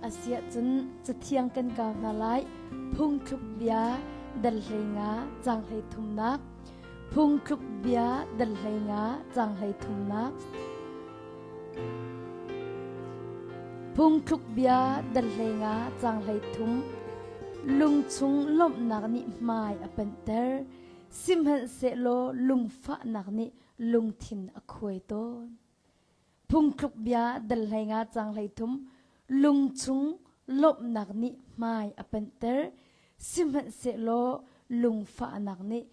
Asiahcun cathiang kan kau hna lai. Phungthluk bia dal 15 caang 33nak. Phungthluk bia dal 15 caang 33nak. Phungthluk bia dal 15 caang 33. Lungchung lawmhnak nih hmai a panhter, sihmanhsehlaw lungfahnak nih lungthin a khuai tawn. Phungthluk bia dal 15 caang 33 lungchung lawmhnak nih hmai a panhter sihmanhsehlaw lungfahnak nih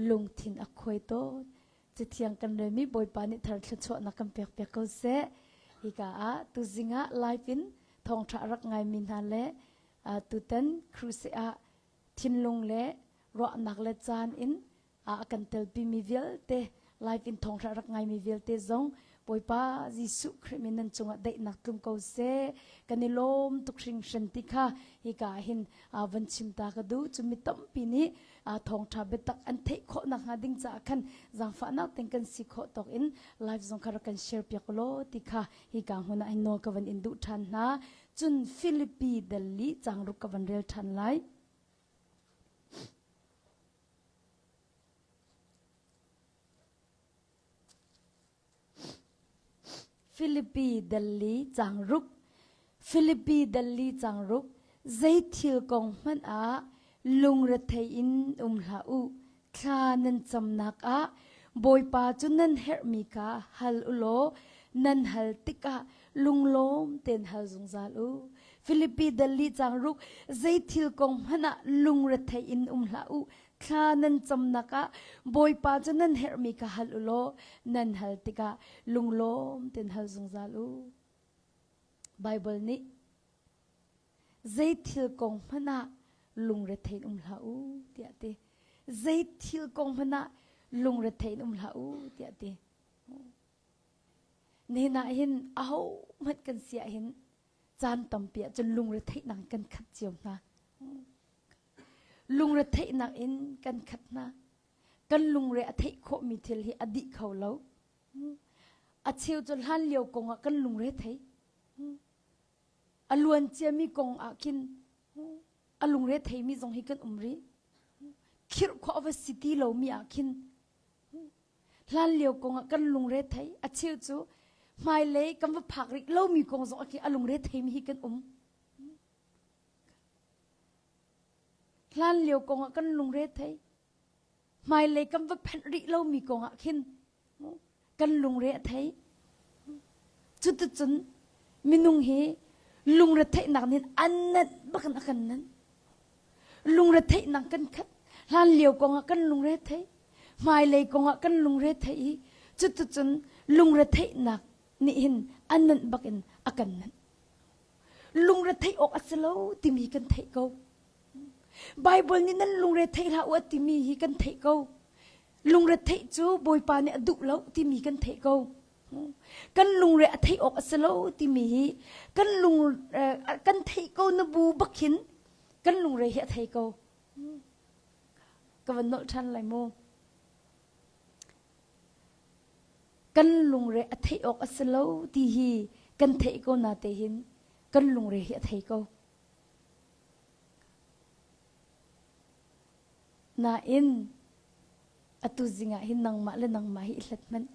lungthin a khuai tawn. Cathiang kan relmi Bawipa nih thar thluachuahnak kan pek piak ko seh. Hika ah tuzing ah live in thawngṭha a rak ngaimi hna le tutan crusade ah thinlung le ruahnak le caan in a kan telpimi vialte live in thawngṭha rak ngaimi vialte zong Bawipa Jesuh Khrih min nan cungah daihnak tlung ko seh kan i lawm tuk hringhran ti kha hika hin van chim ta ka duh cu mi tampi nih thawngṭha biatak an theih khawh nakhnga ding caah khan zaangfahnak ten kan si khawh tawk in live zong kha rak kan share piak law ti kha hika hmun ah hin nawl ka van in duh ṭhan hna cun Filipi dal li changruk ka van rel ṭhan lai Filipi dal li caang ruk Filipi dal li caang ruk zei thil kong hmanh ah lungrethei in um hlah u thla nan camnak ah Bawipa cu nan herhmi kha hal u law nan hal tikah lunglawm tein hal zungzal u Filipi dal li caang ruk zei thil kong hmanh ah lungrethei in um hlah u thla nan camnak ah Bawipa cu nan herhmi kha hal u law nan hal tikah lunglawm tein hal zungzal u. Baibal nih zei thil kong hmanh ah lungrethei in um hlah u tiah ti. Zei thil kong hmanh ah lungrethei in um hlah u tiah ti. Nihin ah hin aho hmanh kan si ah hin caan tampi ah cun lungretheihnak kan khat cio hna. Lungretheihnak in kan khat hna. Kan lungre a theih khawhmi thil hi a dih kho lo. A cheu cu hlan lio kong ah kan lungre thei. A luan ciami kong ah khin a lungre theimi zong hi kan um rih. Khirh khawh va si ti lomi ah khin hlan lio kong ah kan lungre thei. A cheu cu hmailei kan va phak rih lomi kong zong ah khin a lungre theimi hi kan um. Hlan lio kong ah kan lungre thei. Hmailei kan va phanh rih lomi kong ah khin kan lungre a thei. Cuticun minung hi lungre theihnak nih an nanh bak in a kan nanh. Lungre theihnak kan khat. Hlan lio kong ah kan lungre thei. Hmailei kong ah kan lungre thei i cuticun lungre theihnak nih hin an nanh bak in a kan nanh. Lungretheih awk a si lo timi kan theih ko. Bible nih nan lungretheih hlah u a timi hi kan theih ko. Lungretheih cu Bawipa nih a duh lo timi kan theih ko. Kan lungre a theih awk a si lo timi hi kan lung kan theih ko na bu bak hin kan lungre hi a thei ko. Ka van nolh ṭhan lai mu. Kan lungre a theih awk a si lo ti hi kan theih ko na te hin kan lungre hi a thei ko. Nain atu zing ah hin nangmah le nangmah hi i hlat hmanh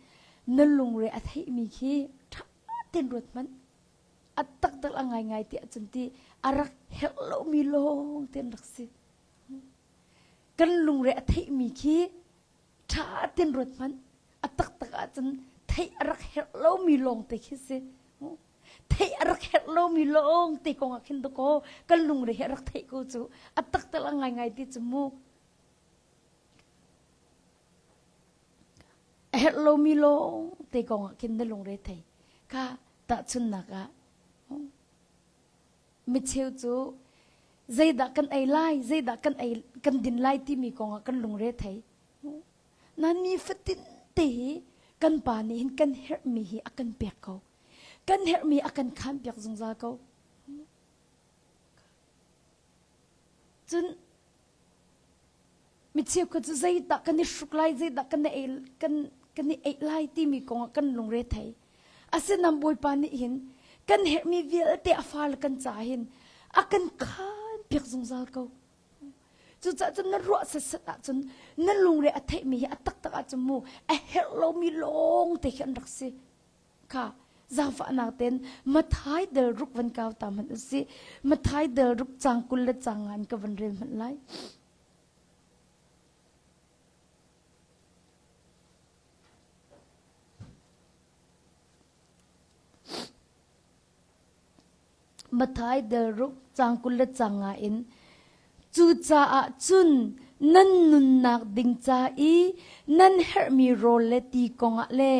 na lungre a theihmi khi ṭha tein ruat hmanh a taktak a ngaingai ti ahcun ti a rak herh lomi lawng te an rak si. Kan lungre a theihmi khi ṭha tein ruat hmanh a taktak ahcun theih a rak herh lomi lawngte khi si theih a rak herh lomi lawngte kong ah khin dakaw kan lungre hi a rak theih ko cu a taktak a ngaingai ti cu mu a herh lomi lawngte kong ah khin na lungre thei ka tahchunnak ah Micheu cu zeidah kan ei lai, zeidah kan ei kan din lai timi kong ah kan lungre thei. Nan ni fatin te hi kan pa nih hin kan herhmi hi a kan pek ko. Kan herhmi a kan khan piak zungzal ko. Cun mi cheukhat cu zeidah kan i hruk lai, zeidah kan i ei kan kan i ei lai timi kong ah kan lungre thei. Asinain Bawipa nih hin Kan herhmi vialte a fale kan ca hin a kan khan piak zungzal ko. Cucaah cun na ruah setset ahcun na lungre a theihmi hi a taktak ahcun mu a herh lomi lawng te khi an rak si. Kha zaangfahnak ten Mathai del ruk van kau ta hmanh usih. Mathai del ruk cang 20 le cang nga in ka van rel hmanh lai. Mathai del ruk cang 20 le cang nga in cucaah cun nan nunnak ding ca i nan herhmi rawl le ti kongah le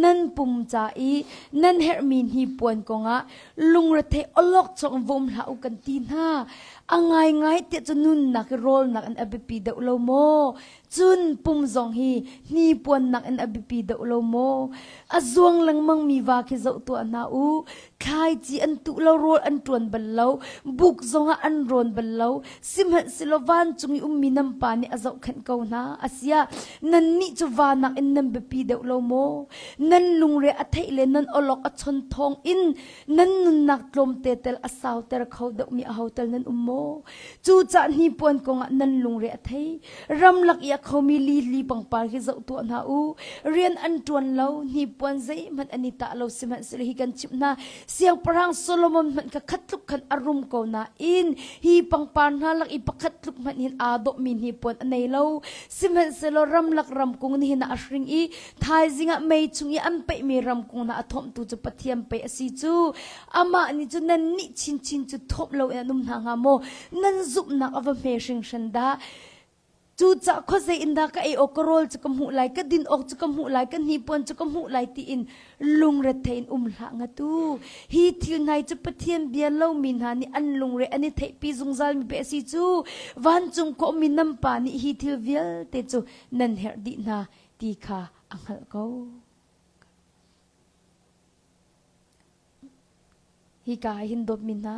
nan pum ca i nan herhmi hnipuan kongah lungrethei awlokchong vom hlah u kan ti hna. A ngaingai tiah cun nunnak i rawlnak in a biapi deuh lo maw? Cun pum zong hi hnipuannak in a biapi deuh lo maw? A zuang lengmangmi va khi zoh tuah hna u. Thlaici an tuh lo, rawl an ṭuan bal lo, buk zongah an rawn bal lo. Sihmanhsehlaw vancung i ummi nan Pa nih a zohkhenh ko hna. Asiah, nannih cu va nakin nan biapi deuh lo maw? Nan lungre a theih le nan awlok a chon thawng in nan nunnak tlawmte tel a sauter kho deuhmi aho tel nan um maw? Cucaah hnipuan kongah nan lungre a thei. Ramlak i a khomi lili pangpar hi zoh tuah hna u. Rian an ṭuan lo, hnipuan zeihmanh an i tah lo sihmanhsehlaw hi kan chimh hna. Siangpahrang Solomon hmanh kha khat tluk khan a rum ko nain hi pangpar hna lak i pakhat tluk hmanh hin aa dawhmi hnipuan a nei lo. Sihmanhsehlaw ramlak ramkung nihin ah a hring i thaizing ah mei chung i an peihmi ramkung hna a thawmhtu cu Pathian pei a si cu. Amah nih cun nannih chinchin cu thawmh loin an um hna hnga maw? Nan zumhnak a va hme hringhran dah! Cucaah khuazei in dah ka ei awk ka rawl cu ka hmuh lai, ka din awk cu ka hmuh lai, ka hnipuan cu ka hmuh lai tiin lungrethei in um hlah ngat u. Hi thil hna cu Pathian bia lomi hna nih an lungre an i theihpi zungzalmi pe a si cu. Vancung khawhmi nan Pa nih hi thil vialte cu nan herh dih hna ti kha a hngalh ko. Hika ah hin dawtmi hna,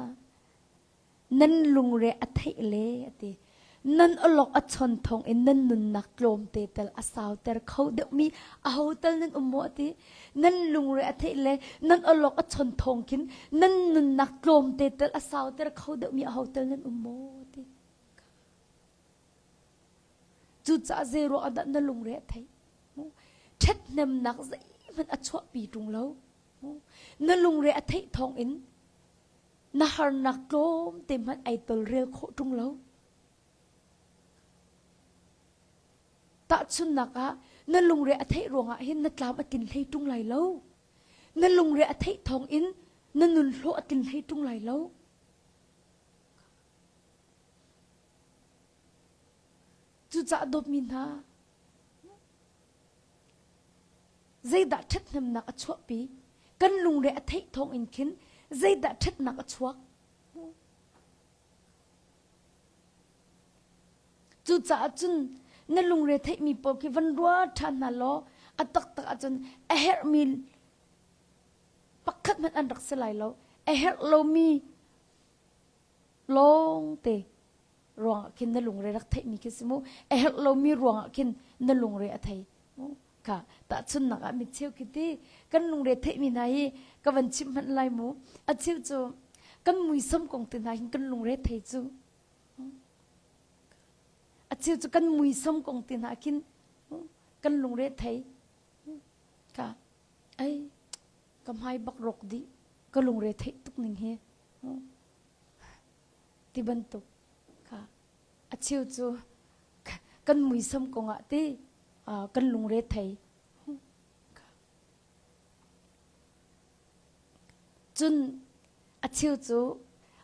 nan lungre a theih le a ti. Nan awlok a chon thawng in nan nunnak tlawmte tel a sauter kho deuhmi aho tal nan um maw a ti. Nan lungre a theih le nan awlok a chon thawng khin nan nunnak tlawmte tel a sauter kho deuhmi aho tal nan um maw a ti. Cucaah zei ruang ah dah na lungre a theih? Ṭhathnemnak zeihmanh a chuahpi ṭung lo. Na lungre a theih thawng in na harnak tlawmte hmanh ai tolrel khawh ṭung lo. Tahchunhnak ah na lungre a theih ruangah hin na tlam a tlin hlei ṭung lai lo. Na lungre a theih thawng in na nun hlawh a tlin hlei ṭung lai lo. Cucaah dawtmi hna, zeidah ṭhathnemnak a chuahpi? Kan lungre a theih thawng in khin zeidah ṭhatnak a chuak? Cucaah cun na lungre theihmi pawl khi van rua ṭhan hna law a taktak ahcun a herhmi pakhat hmanh an rak si lai lo. A herh lomi lawngte ruangah khin na lungre rak theihmi khi si mu a herh lomi ruangah khin na lungre a thei ka tahchunnak ah micheu khi ti kan lungre theihmi hna hi ka van chimh hmanh lai mu a cheu cu kan muisam kong te hna hin kan lungre thei cu a cheu cu kan muisam kong te hna khin kan lungre thei ka ai ka hmai bak rok dih ka lungre theih tuk ning hi ti bantuk kha a cheu cu kan muisam kongah ti kan lungre thei cun a cheu cu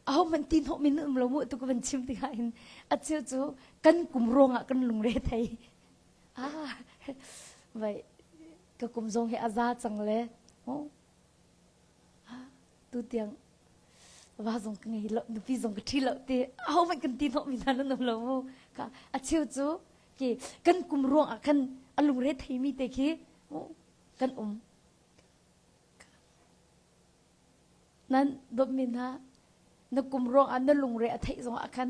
ahohmanh ti hnawh min um lo mu tu ka van chim tikah hin a cheu cu kan kum ruangah kan lungre thei ah vai ka kum zong hi a za cang le tu tiang va zong ka ngei lo nupi zong ka ṭhi lo ti ahohmanh kan ti hnawhmi hna nan um lo mu ka a cheu cu ki kan kum ruang ah khan a lungre theimi te khi kan um nan dawtmi hna na kum ruang ah na lungre a theih zong ah khan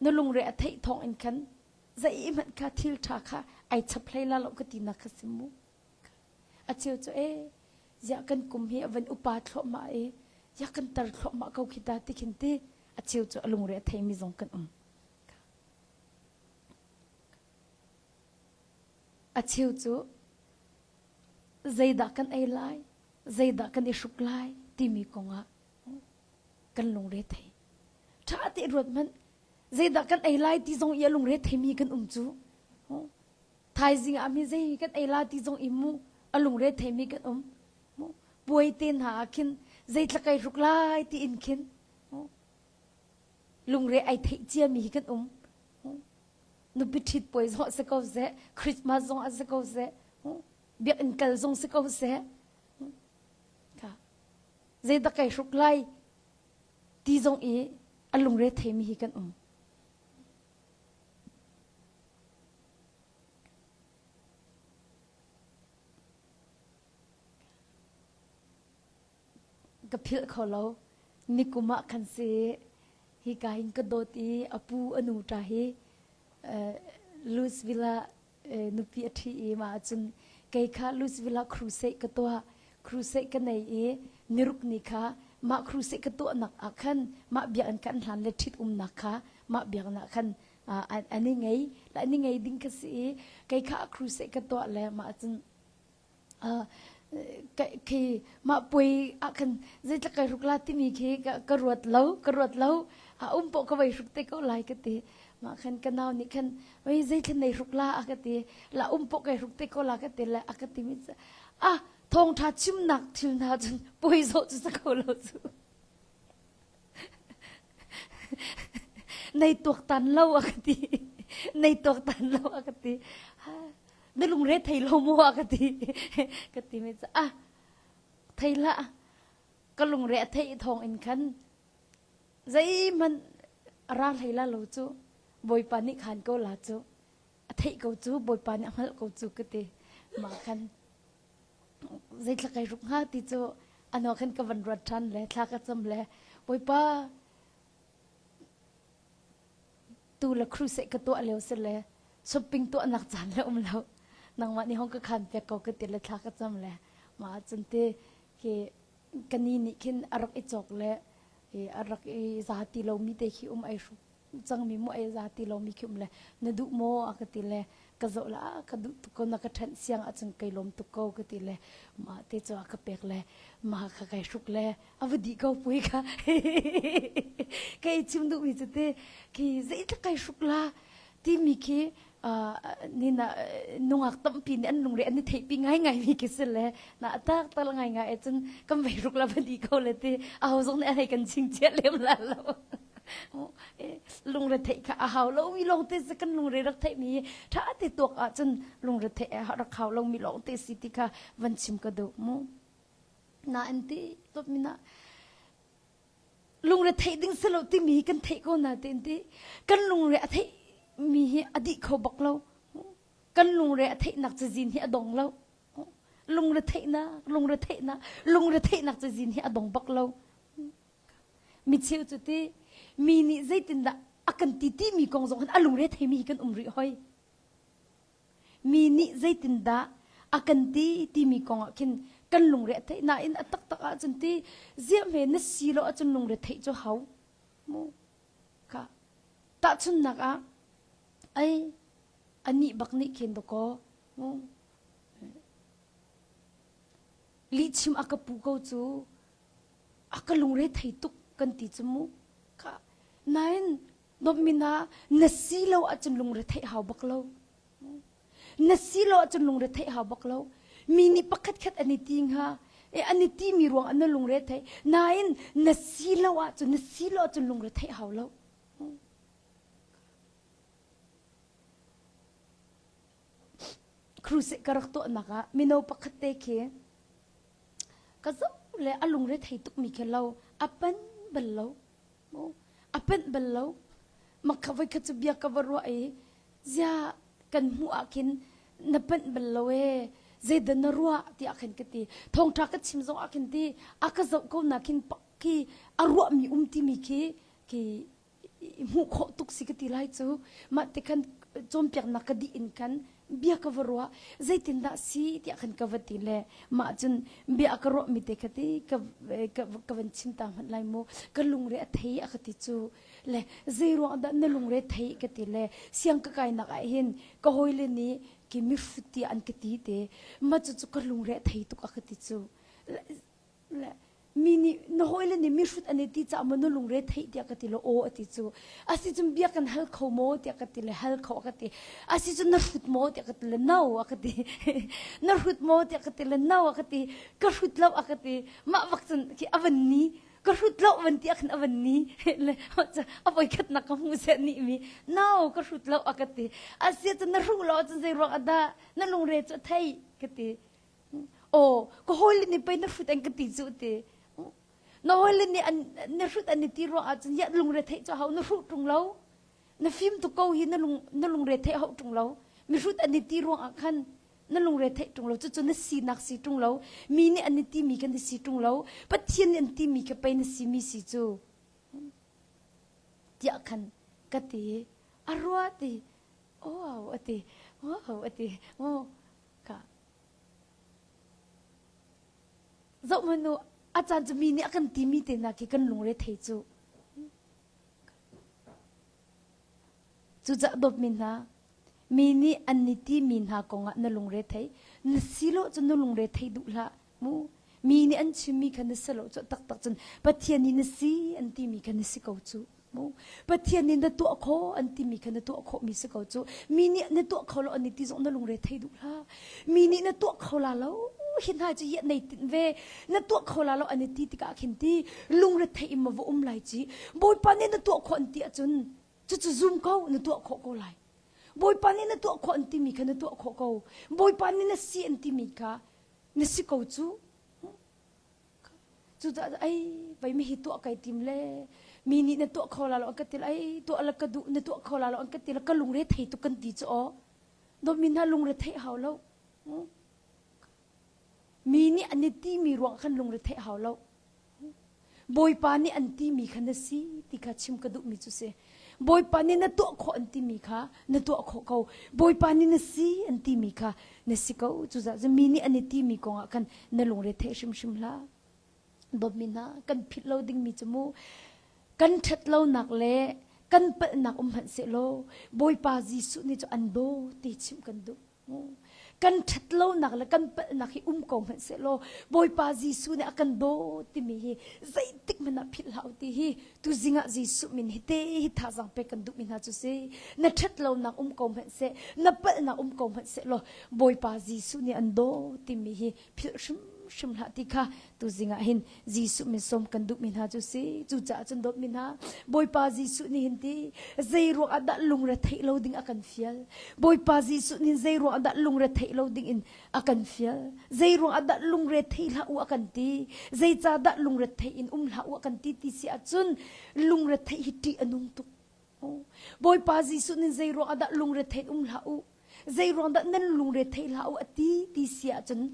na lungre a theih thawng in khan zeihmanh kha thil ṭha kha ai chap hlei la lo ka ti nak kha si mu A cheu cu ee. Ziah kan kum hi a van upa thluahmah i ziah kan tar thluahmah ko khi ta ti khin ti a cheu cu a lungre a theimi zong kan um. A cheu cu zeidah kan ei lai, zeidah kan i hruk lai timi kongah kan lungre thei. Ṭha te ruat hmanh zeidah kan ei lai ti zong i a lungre theimi kan um cu. Thaizing ah mi zei kan ei la ti zong i mu a lungre theimi kan um. Puai te hna ah khin zeitlak kai hruk lai ti in khin lungre ai theih ciami hi kan um. Nupi ṭhit puai zong a si ko seh, Christmas zong a si ko seh, biakinn kal zong si ko seh. Zeidah kai hruk lai ti zong i a lungre theimi hi kan um. Ka philh kho lo. Nikum ah khan si hika hin ka dawt i a pu a nu ṭa hi Louisville ah nupi a ṭhi i mah ahcun kei kha Louisville ah crusade ka tuah. Crusade ka nei i niruk ni kha mah crusade ka tuahnak ah khan mah biakinn kan hlan le ṭhit umnak kha mah biakinn ah khan an i ngei. An i ngei ding kha si i kei kha crusade ka tuah le mah ahcun khi mah puai ah khan zeitlak kai hruk la timi khi ka ruat lo ka ruat lo a um poh ka vai hruk te ko lai ka ti mah khan ka nau nih khan oi zeithlan nei hruk la a ka ti la um poh kai hruk te ko la ka ti le a ka ti mi ah thawngtha chimnak thil hna cun puai zawh cu sa ko lo cu nei tuaktan lo a ka ti nei tuaktan lo a ka ti na lungre thei lo maw a ka ti ka ti mi cu ah thei hlah ka lungre a theih thawng in khan zeihmanh ra hlei la lo cu bawipa nih khan ko la cu a theih ko cu bawipa nih a hngalh ko cu ka ti mah khan zeithla kai ruk hnga ti cu ano khan ka van ruat ṭhan le thla ka cam le bawipa tu le crusade ka tuah lio si le shopping tuahnak caan le um lo nangmah nih hong ka khan pek ko ka ti le thla ka cam le mah cun te khi kani nih khin a rak i cawk le a rak i za ti lomi te khi um ai hruk cangmi mu ai za ti lomi khi um le na duh maw a ka ti le ka zoh la ka duh tuk ko na ka ṭhenh siang ahcun kai lawm tuk ko ka ti le mah te cu a ka pek le mah kha kai hruk le a va dih ko pui kha kai chim duhmi cu te khi zeitluk kai hruk la timi khi nina nungak tampi nih an lungre an i theihpi ngaingai mi khi si le na tak tal ngaingai cun kan vei ruk la va dih ko le ti aho zong nih a hei kan chingchiah lem la lo lungre theih kha a hau lo mi lawng te si kan lungre rak theih mi tha te tuak ahcun lungre theih rak hau lo mi lawng te si ti kha van chim ka duh mu na an ti top mi na lungre theih ding si lo timi kan theih ko na te ti kan lungre a theih mi hi a dih kho bak lo kan lungre a theihnak cazin hi a dong lo lungre theihnak lungre theihnak lungre theihnak cazin hi a dong bak lo mi cheu cu ti mi nih zeitindah a kan ti timi kong zong hin a lungre theimi hi kan um rih hoi mi nih zeitindah a kan ti timi kong ah khin kan lungre a theih nain a taktak ahcun ti ziah hme na si lo ahcun lungre theih cu hau mu ka tahchunnak ah ai anih bak nih khin dakaw mu lihchim a ka pu ko cu a ka lungre thei tuk kan ti cu mu ka nain dawtmi hna na si lo ahcun lungre theih hau bak lo na si lo ahcun lungre theih hau bak lo mi nih pakhat khat an i ti hnga e an i ti mi ruang ah na lungre thei nain na si lo ahcun na si lo ahcun lungre theih hau lo Crusade ka rak tuahnak ah mino pakhat te khi Ka zoh le a lungre thei tukmi khi lo a pan bal lo. A panh bal lo. Makha voi khat cu bia ka va ruah i zia kan hmuh ah khin na panh bal lo ee zeidah na ruah tiah khin ka ti. Thawngṭha ka chim zong ah khin ti a ka zoh ko na khin pak khi a ruahmi um timi khi khi hmuh khawh tuk si ka ti lai cu. Mah te khan cawnpiaknak ka dih in khan. Bia ka va ruah zeitindah si tiah khan ka va ti le mah cun bia ka ruah mi te kha ti ka ka van chim ta hmanh lai mu ka lungre a thei a ka ti cu le zei ruang dah na lungre thei ka ti le siang ka kai nak ah hin ka hawile nih ki mihrut tiah an ka ti te ma cu cu ka lungre a thei tuk a ka ti cu le mi nih na hawile nih mihrut an i ti caah maw na lungre theih tiah ka ti le aw a ti cu asi cun bia kan hal kho maw tiah ka ti le hal kho a ka ti asi cun na hrut maw tiah ka ti le no a ka ti na hrut maw tiah ka ti le no a ka ti ka hrut lo a ka ti mah bak cun khi a van ni ka hrut lo van ti ah khan a van ni le a voi khat nak ka hmu seh ni mi no ka hrut lo a ka ti asi cun na hruh lo cun zei ruang ah dah na lungre cu a thei ka ti Aw, ka hawile nih pei na hrut an ka ti cu ti. Na hawile nih an na hrut an i ti ruang ahcun ya lungre theih cu hau na hruh ṭung lo. Na fim tuk ko hi na lung na lungre theih hau ṭung lo. Mihrut an i ti ruang ah khan na lungre theih ṭung lo. Cucu na sinak si ṭung lo. Mi nih an i timi kha na si ṭung lo. Pathian nih an timi kha pei na simi si cu. Tiah khan ka ti. A rua ti. Oh, a ti. Oh, a ti. Oh, ka Zohhmanh u, a caan cu mi nih a kan timi te hna khi kan lungre thei cu. Cucaah dawtmi hna, mi nih an ni timi hna kongah na lungre thei. Na si lo cun na lungre thei duh hlah mu. Mi nih an chimmi kha na si lo cu taktak cun Pathian nih na si an timi kha na si ko cu. Mu. Pathian nih na tuah khawh an timi kha na tuah khawhmi si ko cu. Mi nih na tuah kho lo an i ti zong na lungre thei duh hlah. Mi nih na tuah kho la lo hi hna cu hi nei tinh ve na tuah kho la lo an i ti tikah khin ti lungre thei in ma va um lai ci Bawipa nih na tuah khawh an ti ahcun cucu zum ko na tuah khawh ko lai. Bawipa nih na tuah khawh an timi kha na tuah khawh ko. Bawipa nih na si an timi kha na si ko cu. Cucaah ai vei mi hi tuah kai tim le mi nih na tuah kho la lo an ka ti ai tuah la ka duh na tuah kho la lo an ka ti la ka lungre thei tuk kan ti cu aw dawt mi hna lungre theih hau lo mi nih an i ti mi ruang khan lungre theih hau lo Bawipa nih an ti mi kha na si ti kha chim ka duh mi cu si Bawipa nih na tuah khawh an ti mi kha na tuah khawh ko Bawipa nih na si an ti mi kha na si ko cucaah cun mi nih an i timi kongah khan na lungre theih hrimhrim hlah dawtmi hna kan philh lo dingmi cu mu kan ṭhat lonak le kan palhnak um hmanh sehlaw Bawipa Jesuh nih cu an daw ti chimh kan duh kan ṭhat lonak le kan palhnak hi um ko hmanh sehlaw Bawipa Jesuh nih a kan daw timi hi zeitik hmanh ah philh hlah u ti hi tuzing ah Jesuh min hi te hi thazaang pek kan duhmi hna cu si na ṭhat lonak um ko hmanh seh na palhnak um ko hmanh seh law Bawipa Jesuh nih an daw timi hi philh hrimhrim hlah ti kha tuzing ah hin Jesuh min sawm kan duhmi hna cu si cucaah cun dawtmi hna Bawipa Jesuh nih hin ti zei ruang ah dah lungre theih lo ding a kan fial Bawipa Jesuh nih zei ruang ah dah lungre theih lo ding in a kan fial. Zeiruang ah dah lungre thei hlah u a kan ti? Zeicahdah lungre thei in um hlah u a kan ti ti si ahcun lungre theih hi ṭih a nung tuk. Bawipa Jesuh nih zeiruang ah dah lungre thei um hlah u? Zeiruang dah nan lungre thei hlah u a ti ti si ahcun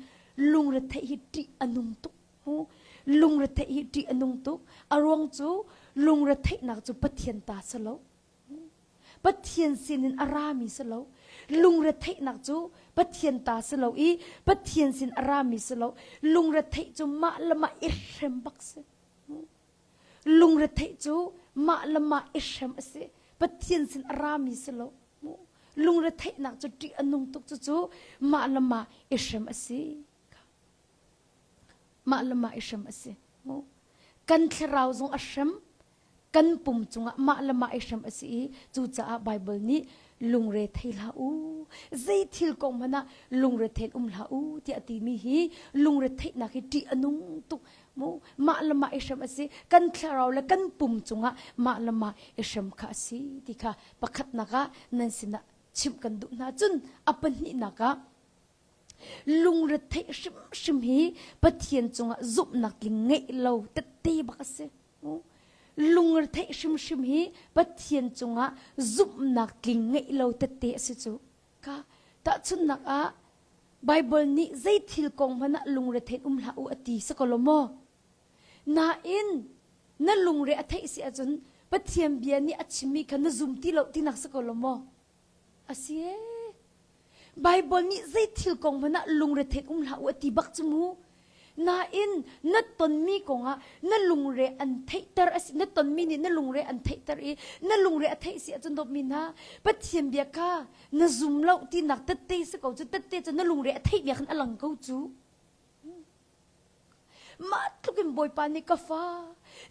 lungre theih hi ṭih a nung tuk. Lungre theih hi ṭih a nung tuk. A ruang cu lungre theihnak cu Pathian ta si lo. Pathian sinin a rami si lo. Lungretheihnak cu Pathian ta si lo i Pathian sin a rami si lo. Lungretheih cu mah le mah i hrem bak si. Lungretheih cu mah le mah i hrem a si. Pathian sin a rami si lo. Lungretheihnak cu ṭih a nung tuk cucu mah le mah i hrem a si. Mah le mah i hrem a si. Kan thlarau zong a hrem, kan pum cungah mah le mah i hrem a si i cucaah Baibal nih lungre thei hlah u zei thil kong hmanh ah lungre thein um hlah u tiah a timi hi lungre theihnak hi ṭih a nung tuk mu mah le mah i hrem a si kan thlarau le kan pum cungah mah le mah i hrem kha a si ti kha pakhatnak ah nan sinah chimh kan duh hna cun a pahnihnak ah Lungretheih hrimhrim hi Pathian cungah zumhnak tling ngeih lo tette bak a si. Lungretheih hrimhrim hi Pathian cungah zumhnak tling ngeih lo tette a si cu. Ka tahchunhnak ah Bible nih zei thil kong hmanh ah lungretheih um hlah u a ti si ko lo maw? Nain na lungre a theih si ahcun Pathian bia nih a chimmi kha na zum ti lo tinak si ko lo maw? A si ee. Bible nih zei thil kong hmanh ah lungretheih um hlah u a ti bak cu mu. Nain na tonmi kongah na lungre an theihter a si na tonmi nih na lungre an theihter i na lungre a theih si ahcun dawtmi hna Pathian bia kha na zum lo tinak tette si ko cu tette cu na lungre a theih bia khan a lang ko cu. Mah tluk in Bawipa nih ka fa,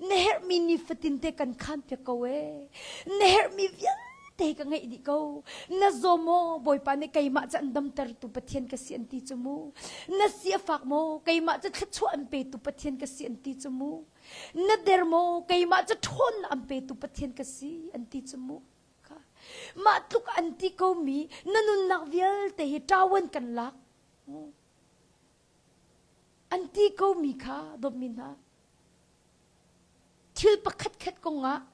na herhmi nifatin te kan khaan piak ko ee. Na herhmi vialte ka ngeih dih ko. Na zaw maw? Bawipa nih keimah cu an damtertu Pathian ka si an ti cu mu. Na si a fak maw? Keimah cu thluachuah an petu Pathian ka si an ti cu mu. Na der maw? Keimah cu ṭhawnnak an petu Pathian ka si an ti cu mu. Mah tluk an ti komi na nunnak vialte hi ṭawan kan lak. An ti komi kha dawtmi hna, thil pakhatkhat kongah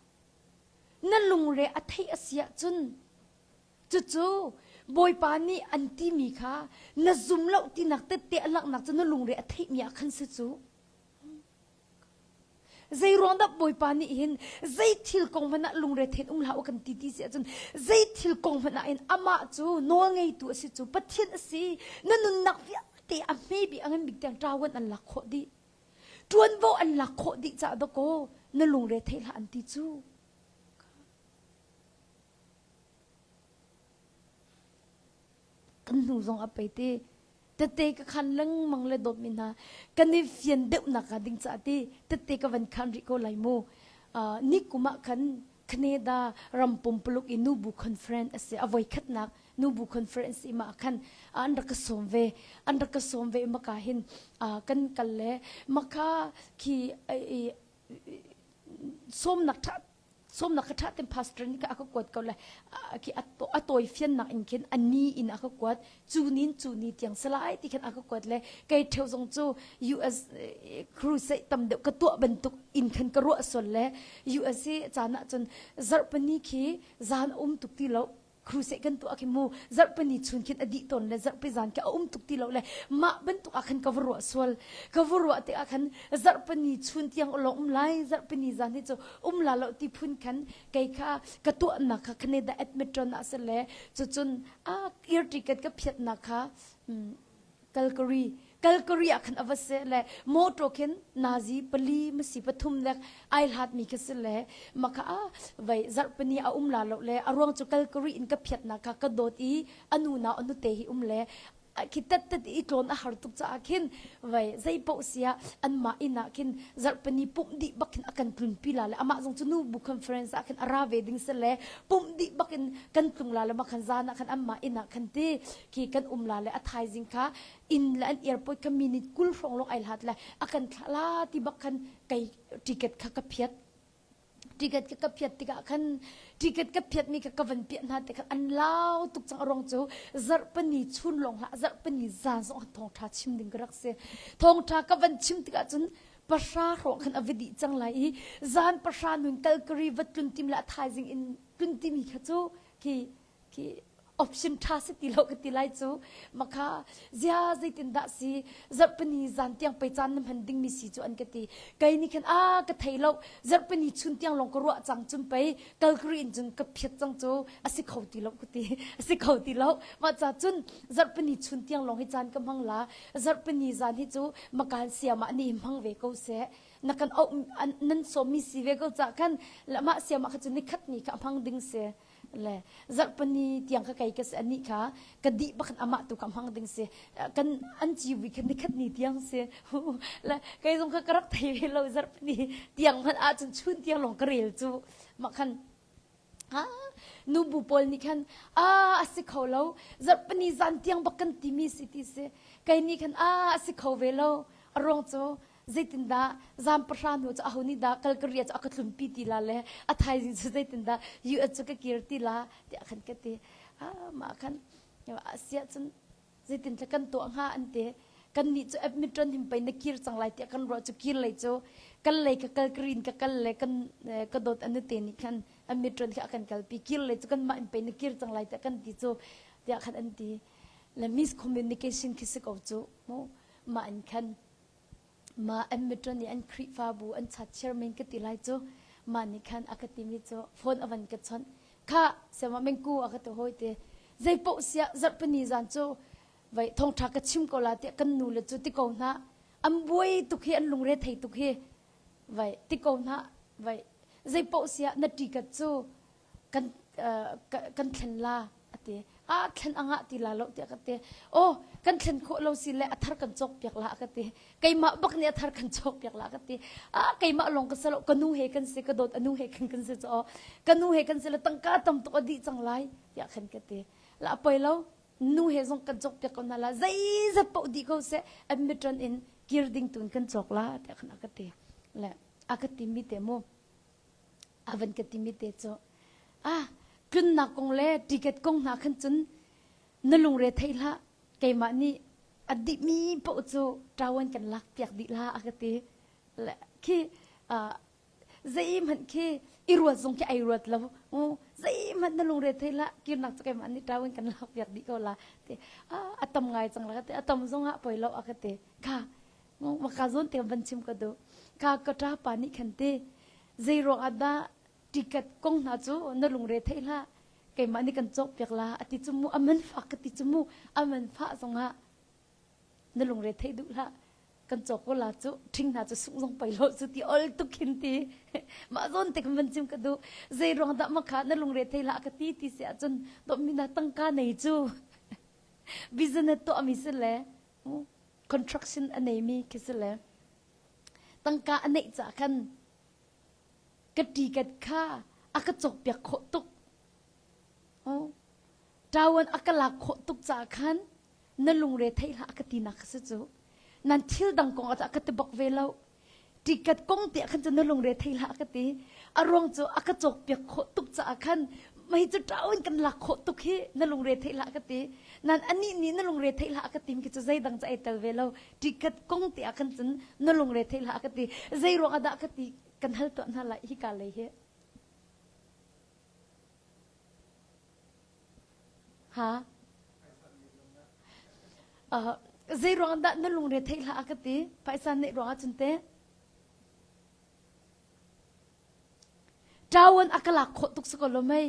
na lungre a theih a si ahcun cucu Bawipa nih an timi kha na zum lo tinak tette a langhnak cu na lungre a theihmi ah khan si cu. Zei ruang dah Bawipa nih hin zei thil kong hmanh ah lungre then um hlah u kan ti ti si ahcun zei thil kong hmanh ah hin amah cu nawl ngeitu a si cu Pathian a si na nunnak vialte a hme bik a ngan bik tiang ṭawan an lak khawh dih ṭuanvo an lak khawh dih caah dawkaw na lungre thei hlah an ti cu Kan hnu zong a pei ti. Tete ka khan lengmang le dawtmi hna kan i fian deuhnak hnga ding caah ti tete ka van khan rih ko lai mu. Uh, ni kum ah khan Canada ram pumpuluk i nubu conference a si a voi khatnak nubu conference i mah khan an rak ka sawm ve an rak ka sawm ve maka hin uh, kan kal le maka khi sawmnak tha sawmnak ka ṭha ten pastor nih a ka kuat ko le khi a tawi fiannak in khin a ni in a ka kuat cu nin cu ni tiang salai ti khan a ka kuat le kei ṭheu zong cu US crusade tam deuh ka tuah bantuk in khan ka ruah sual le US hi caan ah cun zarhpani khi zan um tuk ti lo crusade kan tuah khi mu zarhpini chun khin a dih tawn le zarhpi zan khi a um tuk ti lo le mah bantuk ah khan ka va ruah sual ka va ruah tikah khan zarhpini chun tiang lawng um lai zarhpini zan hi cu um la lo ti phun khan kei kha ka tuahnak kha Canada Edmonton ah si le cucun a ear ticket ka phiatnak kha Calgary Calgary ah khan a va si le motor khin nazi pali masi pathum lek ai hlat mi khi si le maka a vai zarhpini a um la lo le a ruang cu Calgary in ka phiatnak kha ka dawt i anu na anu te hi um le khi tat tat i tlawn a har tuk caah khin vai zei paoh sia anmah inn ah khin zarhpini pumh dih bak khin a kan tlunpi la le amah zong cu nu bu conference ah khin a ra ve ding si le pumh dih bak in kan tlung la le ma khan zan ah khan anmah inn ah khan ti khi kan um la le a thaizing kha inn le an airport kha minute 20 hrawng lawng ai hlat le a kan thlah la ti bak khan kei ticket kha ka phiat ticket ka ka phiat tikah khan ticket ka phiat mi kha ka van piah hna te khan an lau tuk cang arong cu zarhpani chun lawng hlah zarhpani zan zong thawngtha chim ding ka rak si thawngtha ka van chim tikah cun pahra hrawng khan a va dih cang lai i zan pahra nun Calgary va tlun tim le a thaizing in tlun timi kha cu khi khi option tha si ti lo ka ti lai cu makha zia zeitin dah si zarhpini zan tiang pei caan na hman dingmi si cu an ka ti kei nih khan a ka thei lo zarhpini chun tiang lawng ka ruah cang cun pei Calgary in cun ka phiat cang cu a si kho ti lo ka ti a si kho ti lo mah ca cun zarhpini chun tiang lawng hi caan ka hmang la zarhpini zan hi cu makan siama ni hmang ve ko seh na kan auh nan sawmmi si ve ko ca khan mah siama kha cu nikhat ni kha hmang ding si le zarhpani tiang ka kei ka si ani kha ka dih bakhan amah tu ka hmang ding si kan an ciwi kha nikhat ni tiang si le kei zong kha ka rak thei ve lo zarhpani tiang hmanh ahcun chun tiang lawng ka rel cu mah khan nubu pawl nih khan a a si kho lo zarhpani zan tiang bak kan timi si ti si kei nih khan a a si kho ve lo a ruang cu zeitindah zan pahra hnu cu aho nih dah Calgary cu a ka tlunpi ti la le a thaizing cu zeitindah US cu ka kir ti la tiah khan ka ti ah mah khan asiah cun zeitin tla kan tuah hnga an ti kan nih cu Edmonton hin pei na kir cang lai tiah kan ruah cu kir lei cu kal lei ka Calgary in ka kal le kan ka dawt anu te nih khan Edmonton kha a kan kalpi kir lei cu kan mah in pei na kir cang lai tiah kan ti cu tiah khan an ti le miscommunication khi si ko cu mu mah in khan Mah Edmonton i an Khrihfabu an chat chairman ka ti lai cu mah nih khan a ka timi cu phone a van ka chawnh. Khah, siamah mengku a ka ti hawi te. Zeipaoh siah zarhpini zan cu vai thawngṭha ka chim ko la tiah kan nu le cu ti ko hna. An buai tuk hi an lungre thei tuk hi vai ti ko hna vai zeipaoh siah na ṭikat cu kan kan thlen la ati a thlen anga ti la lo tiah ka ti oh kan thlen khawh lo si le a thar kan cawk piak la ka ti keimah bak nih a thar kan cawk piak la ka ti a keimah lawng ka salo ka nu he kan si ka dawt anu he kan kan si cho ka nu he kan si le tangka tam tuk a dih cang lai tiah khan ka ti la poi lo nu he zong kan cawk piak ko na la zeizat paoh dih ko seh admitron in kir ding tun kan cawk la tiah khan a ka ti le a ka ti mi te mu a van ka timi te cu ah tlunnak kong le ticket kong hna khan cun na lungre thei hlah keimah nih a dihmi paoh cu ṭawan kan lak piak dih la a ka ti le khi zeihmanh khi i ruat zong khi ai ruat lo zeihmanh na lungre thei hlah kirnak cu keimah nih ṭawan kan lak piak dih ko la ti a tam ngai cang la ka ti a tam zong ah poi lo a ka ti kha maka zawn te van chim ka duh ka ka ṭa pa nih khan ti zei ruang ah dah ticket kong hna cu na lungre theih hlah keimah nih kan cawk piak la ati cu mu aman fak ka ti cu mu aman fah zongah na lungre theih duh hlah kan cawk ko la cu ṭhing hna cu sung zong pei lo cu ti ol tuk khin ti mah zawn te kan van chim ka duh zei ruang dah makha na lungre thei hlah ka ti ti si ahcun dawtmi na tangka nei cu business tuah mi si le construction a neimi khi si le tangka a neih ca khan ka ticket kha a ka cawkpiak khawh tuk. Ṭawan a ka lak khawh tuk caah khan na lungre theih hlah ka tinak kha si cu. Nan thil dang kong ah ka ti bak ve lo. Ticket kong te khan cu na lungre thei hlah ka ti. A ruang cu a ka cawkpiak khawh tuk caah khan mei cu ṭawan kan lak khawh tuk hi na lungre theih hlah ka ti. Nan anih nih na lungre theih hlah ka tim khi cu zeidang cu ai tel ve lo. Ticket kong te ah khan cun na lungre theih hlah ka ti. Zei ruang ah dah ka ti kan hal tuah hna lai hika lei hi. Ha? Uh, zei ruang dah na lungre theih hlah ka ti? Phaisa neih ruang ah cun te. Ṭawan a ka lak khawh tuk si ko lo mei.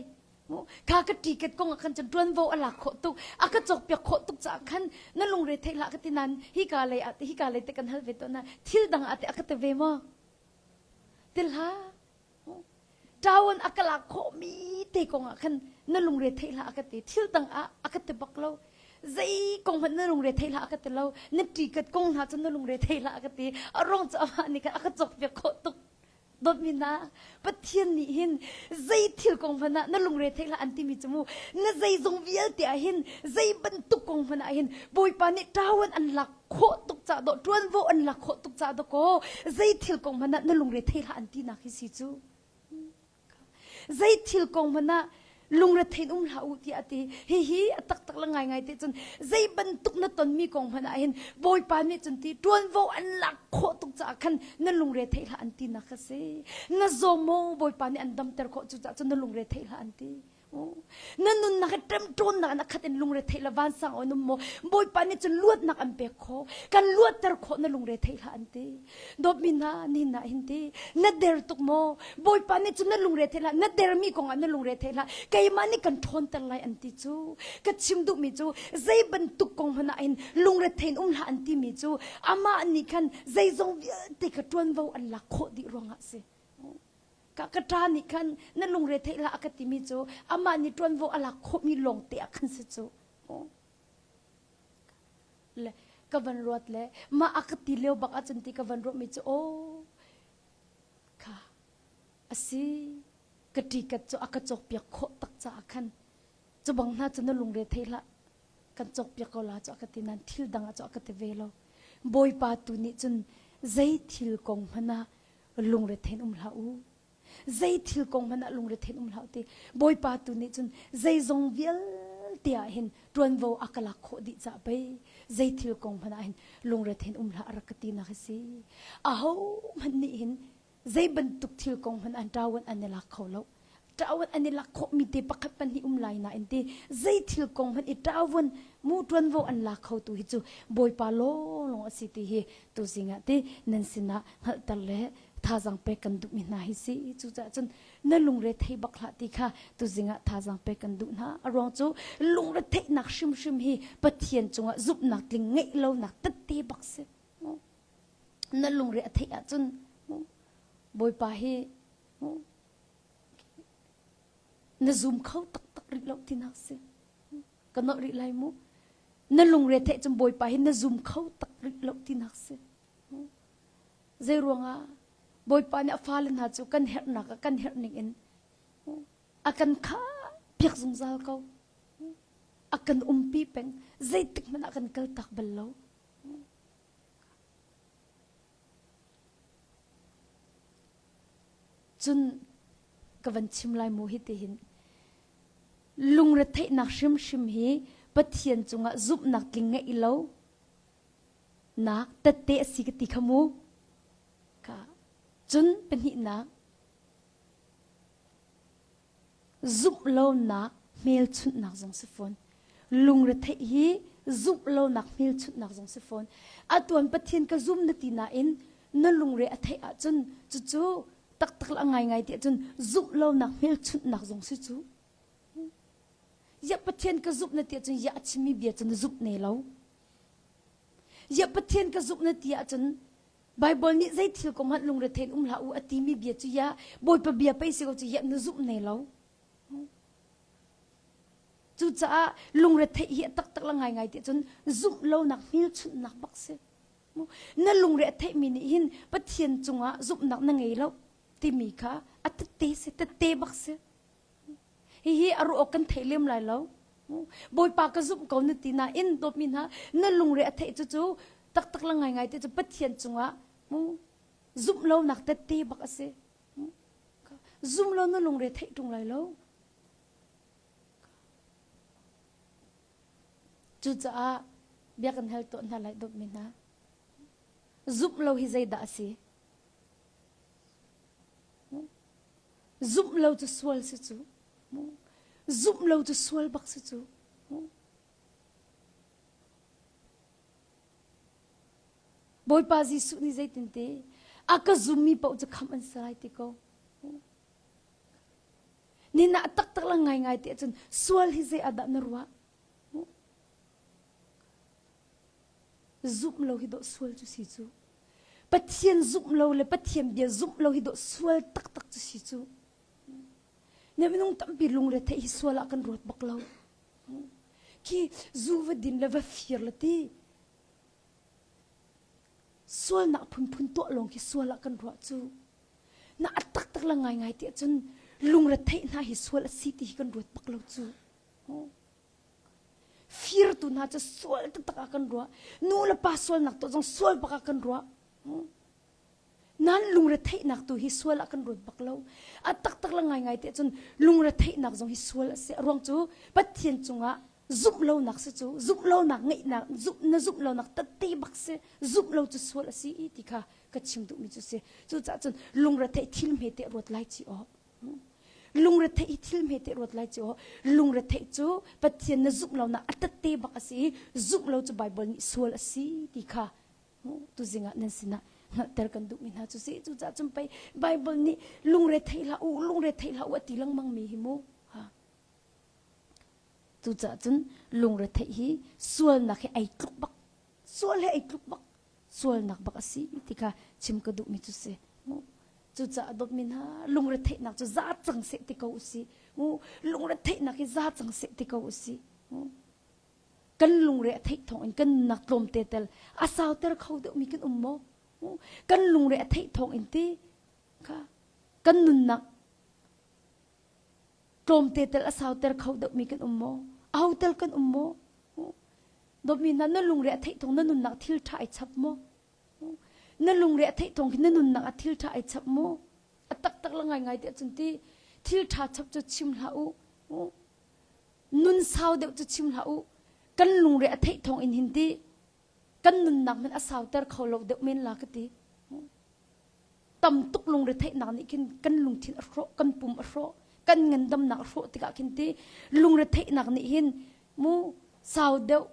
Kha ka ticket kong ah khan cun ṭuanvo a lak khawh tuk. A ka cawkpiak khawh tuk caah khan na lungre theih hlah ka ti nain hika lei ah hika lei te kan hal ve tawn na thil dang ah te a ka ti ve maw? Til hlah. Ṭawan a ka lak khawhmi te kong ah khan na lungre theih hlah a ka ti. Thil dang ah a ka ti bak lo. Zei kong hmanh na lungre theih hlah a ka ti lo. Na ticket kong hna cu na lungre theih hlah a ka ti. A ruang cu amah nih khan a ka cawkpiak khawh tuk. Dawtmi hna, Pathian nih hin zei thil kong hmanh ah na lungre theih hlah an timi cu mu na zeizong vialte ah hin zei bantuk kong hmanh ah hin Bawipa nih ṭawan an lak khawh tuk ca dawh ṭuanvo an lak khawh tuk ca dawkaw zei thil kong hmanh ah na lungre thei hlah an tinak hi si cu zei thil kong hmanh ah lungre thein um hlah u tiah a ti hihi a taktak le ngaingai te cun zei bantuk na tonmi kong hmanh ah hin bawipa nih cun ti ṭuanvo an lak khawh tuk caah khan na lungre theih hlah an tinak a si na zaw maw bawipa nih an damter khawh cu caah cun na lungre theih hlah an ti Na nunnak hi ṭemṭawnnak in a khat in lungretheih le vansang aw in um maw? Bawipa nih cun luatnak an pek khawh. Kan luatter khawh na lungretheih hlah an ti. Dawtmi hna, nihin ah hin ti. Na der tuk maw? Bawipa nih cun na lungretheih hlah. Na dermi kong ah na lungretheih hlah. Keimah nih kan ṭhawnter lai an ti cu. Ka chim duhmi cu zei bantuk kong hmanh ah hin lungrethei in um hlah an timi cu amah nih khan zeizong vialte kha ṭuanvo an lak khawh dih ruangah a si. Ka ka ṭa nih khan na lungre theih hlah a ka timi cu amah nih ṭuanvo a lak khawhmi lawng te ah khan si cu. Le ka van ruat le mah a ka ti lio bak ahcun ti ka van ruahmi cu aw kha asi ka ṭikat cu a ka cawkpiak khawh tak caah khan cu bang hna cu na lungre thei hlah kan cawkpiak ko la cu a ka ti nain thil dang ah cu a ka ti ve lo bawipa tu nih cun zei thil kong hmanh ah lungrethein um hlah u zei thil kong hmanh ah lungrethein um hlah u ti bawipa tu nih cun zeizong vialte ah hin ṭuanvo a ka lak khawh dih cah pei zei thil kong hmanh ah hin lungrethein um hlah a rak ka tinak a si aho hmanh nih hin zei bantuk thil kong hmanh an ṭawan an i lak kho lo ṭawan an i lak khawhmi te pakhat pahnih um lai nain ti zei thil kong hmanh i ṭawan mu ṭuanvo an lak kho tu hi cu bawipa lawnglawng a si ti hi tuzing ah ti nan sinah hngalhter le Thazang pek kan duhmi hna hi si. Cucaah cun na lungre thei bak hlah ti kha tuzing ah thazang pek kan duh hna. A ruang cu lungre theihnak hrimhrim hi Pathian cungah zumhnak tling ngeih lonak tette bak si. Na lungre a theih ahcun Bawipa hi na zum kho taktak rih lo tinak si. Ka nolh rih lai mu. Na lungre theih cun Bawipa hi na zum kho tak rih lo tinak si. Zei ruangah Bawipa nih a fale hna cu kan herhnak ah kan herh ning in a kan khah piak zungzal ko. A kan umpi peng. Zeitik hmanh ah kan kaltak bal lo. Cun ka van chim lai mu hi ti hin lungretheihnak hrimhrim hi Pathian cungah zumhnak tling ngeih lo nak tette a si ka ti kha mu. Ka cun pahnihnak zumh lonak hmelchunhnak zong si fawn. Lungretheih hi zumh lonak hmelchunhnak zong si fawn. Atuan Pathian ka zum na ti nain na lungre a theih ahcun cucu taktak la ngaingai ti ahcun zumh lonak hmelchunhnak zong si cu. Ya Pathian ka zumh na ti ahcun ya a chimmi bia cu na zumh ne lo. Ya Pathian ka zumh na ti ahcun Bible nih zei thil kong hmanh lungre thein um hlah u a timi bia cu ya Bawipa bia pei si ko cu ya na zumh ne lo. Cucaah lungre theih hi a taktak la ngaingai ti cun zumh lonak hmelchunhnak bak si. Na lungre a theihmi nih hin Pathian cungah zumhnak na ngei lo timi kha a tette si tette bak si. Hihi a ruah awk kan thei lem lai lo. Bawipa ka zumh ko na ti nain dawtmi hna na lungre a theih cu cu taktak la ngaingai te cu Pathian cungah mu zumh lonak tette bak a si. Zum lo na lungre theih ṭung lai lo. Cucaah bia kan hal tuah hna lai dawtmi hna. Zumh lo hi zeidah a si? Zumh lo cu sual si cu. Zumh lo cu sual bak si cu. Bawipa Jesuh nih zeitinte a ka zummi paoh cu khamh an si lai ti ko. Nina taktak la ngaingai ti ahcun sual hi zei ah dah na ruah? Zumh lo hi dawh sual cu si cu. Pathian zumh lo le Pathian bia zumh lo hi dawh sual taktak cu si cu. Ne minung tampi lungre theih hi sual ah kan ruat bak lo. Khi zu va din le va fir le ti sualnak phunphun tuah lawng khi sual ah kan ruah cu. Na a taktak la ngaingai ti ahcun lungre theih hna hi sual a si ti hi kan ruat bak lo cu. Firtu hna cu sual taktak ah kan ruah. Nu le pa sualnak tuah zong sual bak ah kan ruah. Nan lungretheihnak tu hi sual ah kan ruat bak lo. A taktak le ngaingai te cun lungretheihnak zong hi sual a si. A ruang cu Pathian cungah zumh lonak si cu zumh lonak ngeihnak zumh na zumh lonak tette bak si zumh lo cu sual a si ti kha ka chim duhmi cu si. Cucaah cun lungretheih thil hme te ruat lai ci aw. Lungretheih hi thil hmete ruat lai cu lungretheih cu Pathian na zumh lonak a tette bak a si i zumh lo cu Baibal nih sual a si ti kha tuzing ah nan sinah hngalhter kan duhmi hna cu si cucaah cun pei Baibal nih lungretheih hlah u lungretheih hlah u a ti lengmang mi hi mu ha cucaah cun lungretheih hi sualnak hi ei tluk bak sual he ei tluk bak sualnak bak a si ti kha chim ka duhmi cu si. Cucaah dawtmi hna lungretheihnak cu za cang seh ti ko usih. Lungretheihnak hi za cang seh ti ko usih. Kan lungre a theih thawng in kan nunnak tlawmte tel a sauter kho deuhmi kan um maw? Kan lungre a theih thawng in ti kha kan nunnak tlawmte tel a sauter kho deuhmi kan um maw? Aho tel kan um maw? Dawtmi hna na lungre a theih thawng na nunnak thil ṭha ai chap maw? Na lungre a theih thawng khi na nunnak ah thil ṭha ai chap maw? A taktak la ngaingai ti ahcun ti thil ṭha chap cu chim hlah u. Nun sau deuh cu chim hlah u. Kan lungre a theih thawng in hin ti kan nunnak hmanh a sauter kho lo deuh men la ka ti. Tam tuk lungre theihnak nih khin kan lungthin a hrawh, kan pum a hrawh, kan ngandamnak a hrawh tikah khin ti lungre theihnak nih hin mu sau deuh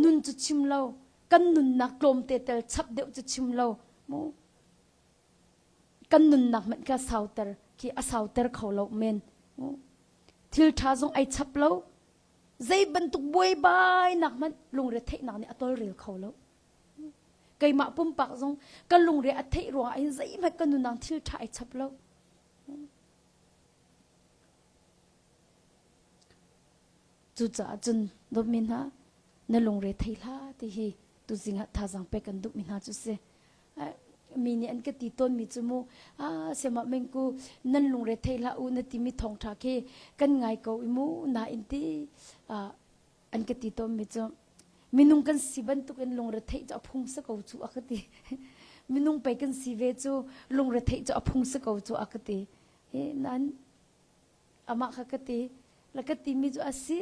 nun cu chim lo, kan nunnak tlawmte tel chap deuh cu chim lo mu. Kan nunnak hmanh kha sauter khi a sauter kho lo men. Thil ṭha zong ai chap lo. Zei bantuk buaibainak hmanh lungre theihnak nih a tolrel kho lo. Keimah pumpak zong ka lungre a theih ruangah hin zeihmanh ka nunang thil ṭha ai chap lo. Cucaah cun dawtmi hna na lungre thei hlah ti hi tuzing ah thazaang pek kan duhmi hna cu si. Mi nih an ka ti tawnmi cu mu siamah mengku nan lungre thei hlah u na timi thawngṭha khi kan ngai ko i mu nain ti an ka ti tawnmi cu minung kan si bantukin lungre theih cu a phung si ko cu a ka ti. Minung pei kan si ve cu lungre theih cu a phung si ko cu a ka ti. Hi nan amah kha ka ti la ka timi cu a si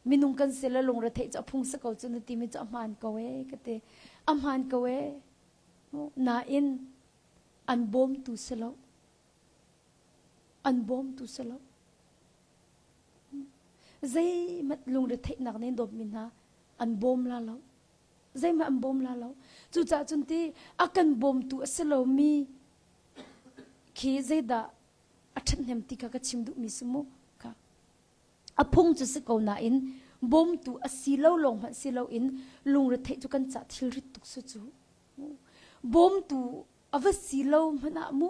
minung kan si le lungre theih cu a phung si ko cu na timi cu a hmaan ko e ka ti a hmaan ko e nain an bawmtu si lo an bawmtu si lo zeihmanh lungre theihnak nih dawtmi hna an bawm la lo zeihmanh an bawm la lo cucaah cun ti a kan bawmtu a si lomi khi zeidah a ṭhathnem ti kha ka chim duhmi si mu kha a phung cu si ko nain bawmtu a si lo lawng hmanh si loin lungretheih cu kan cah thilrit tuk su cu bawmtu a va si lo hmanh ah mu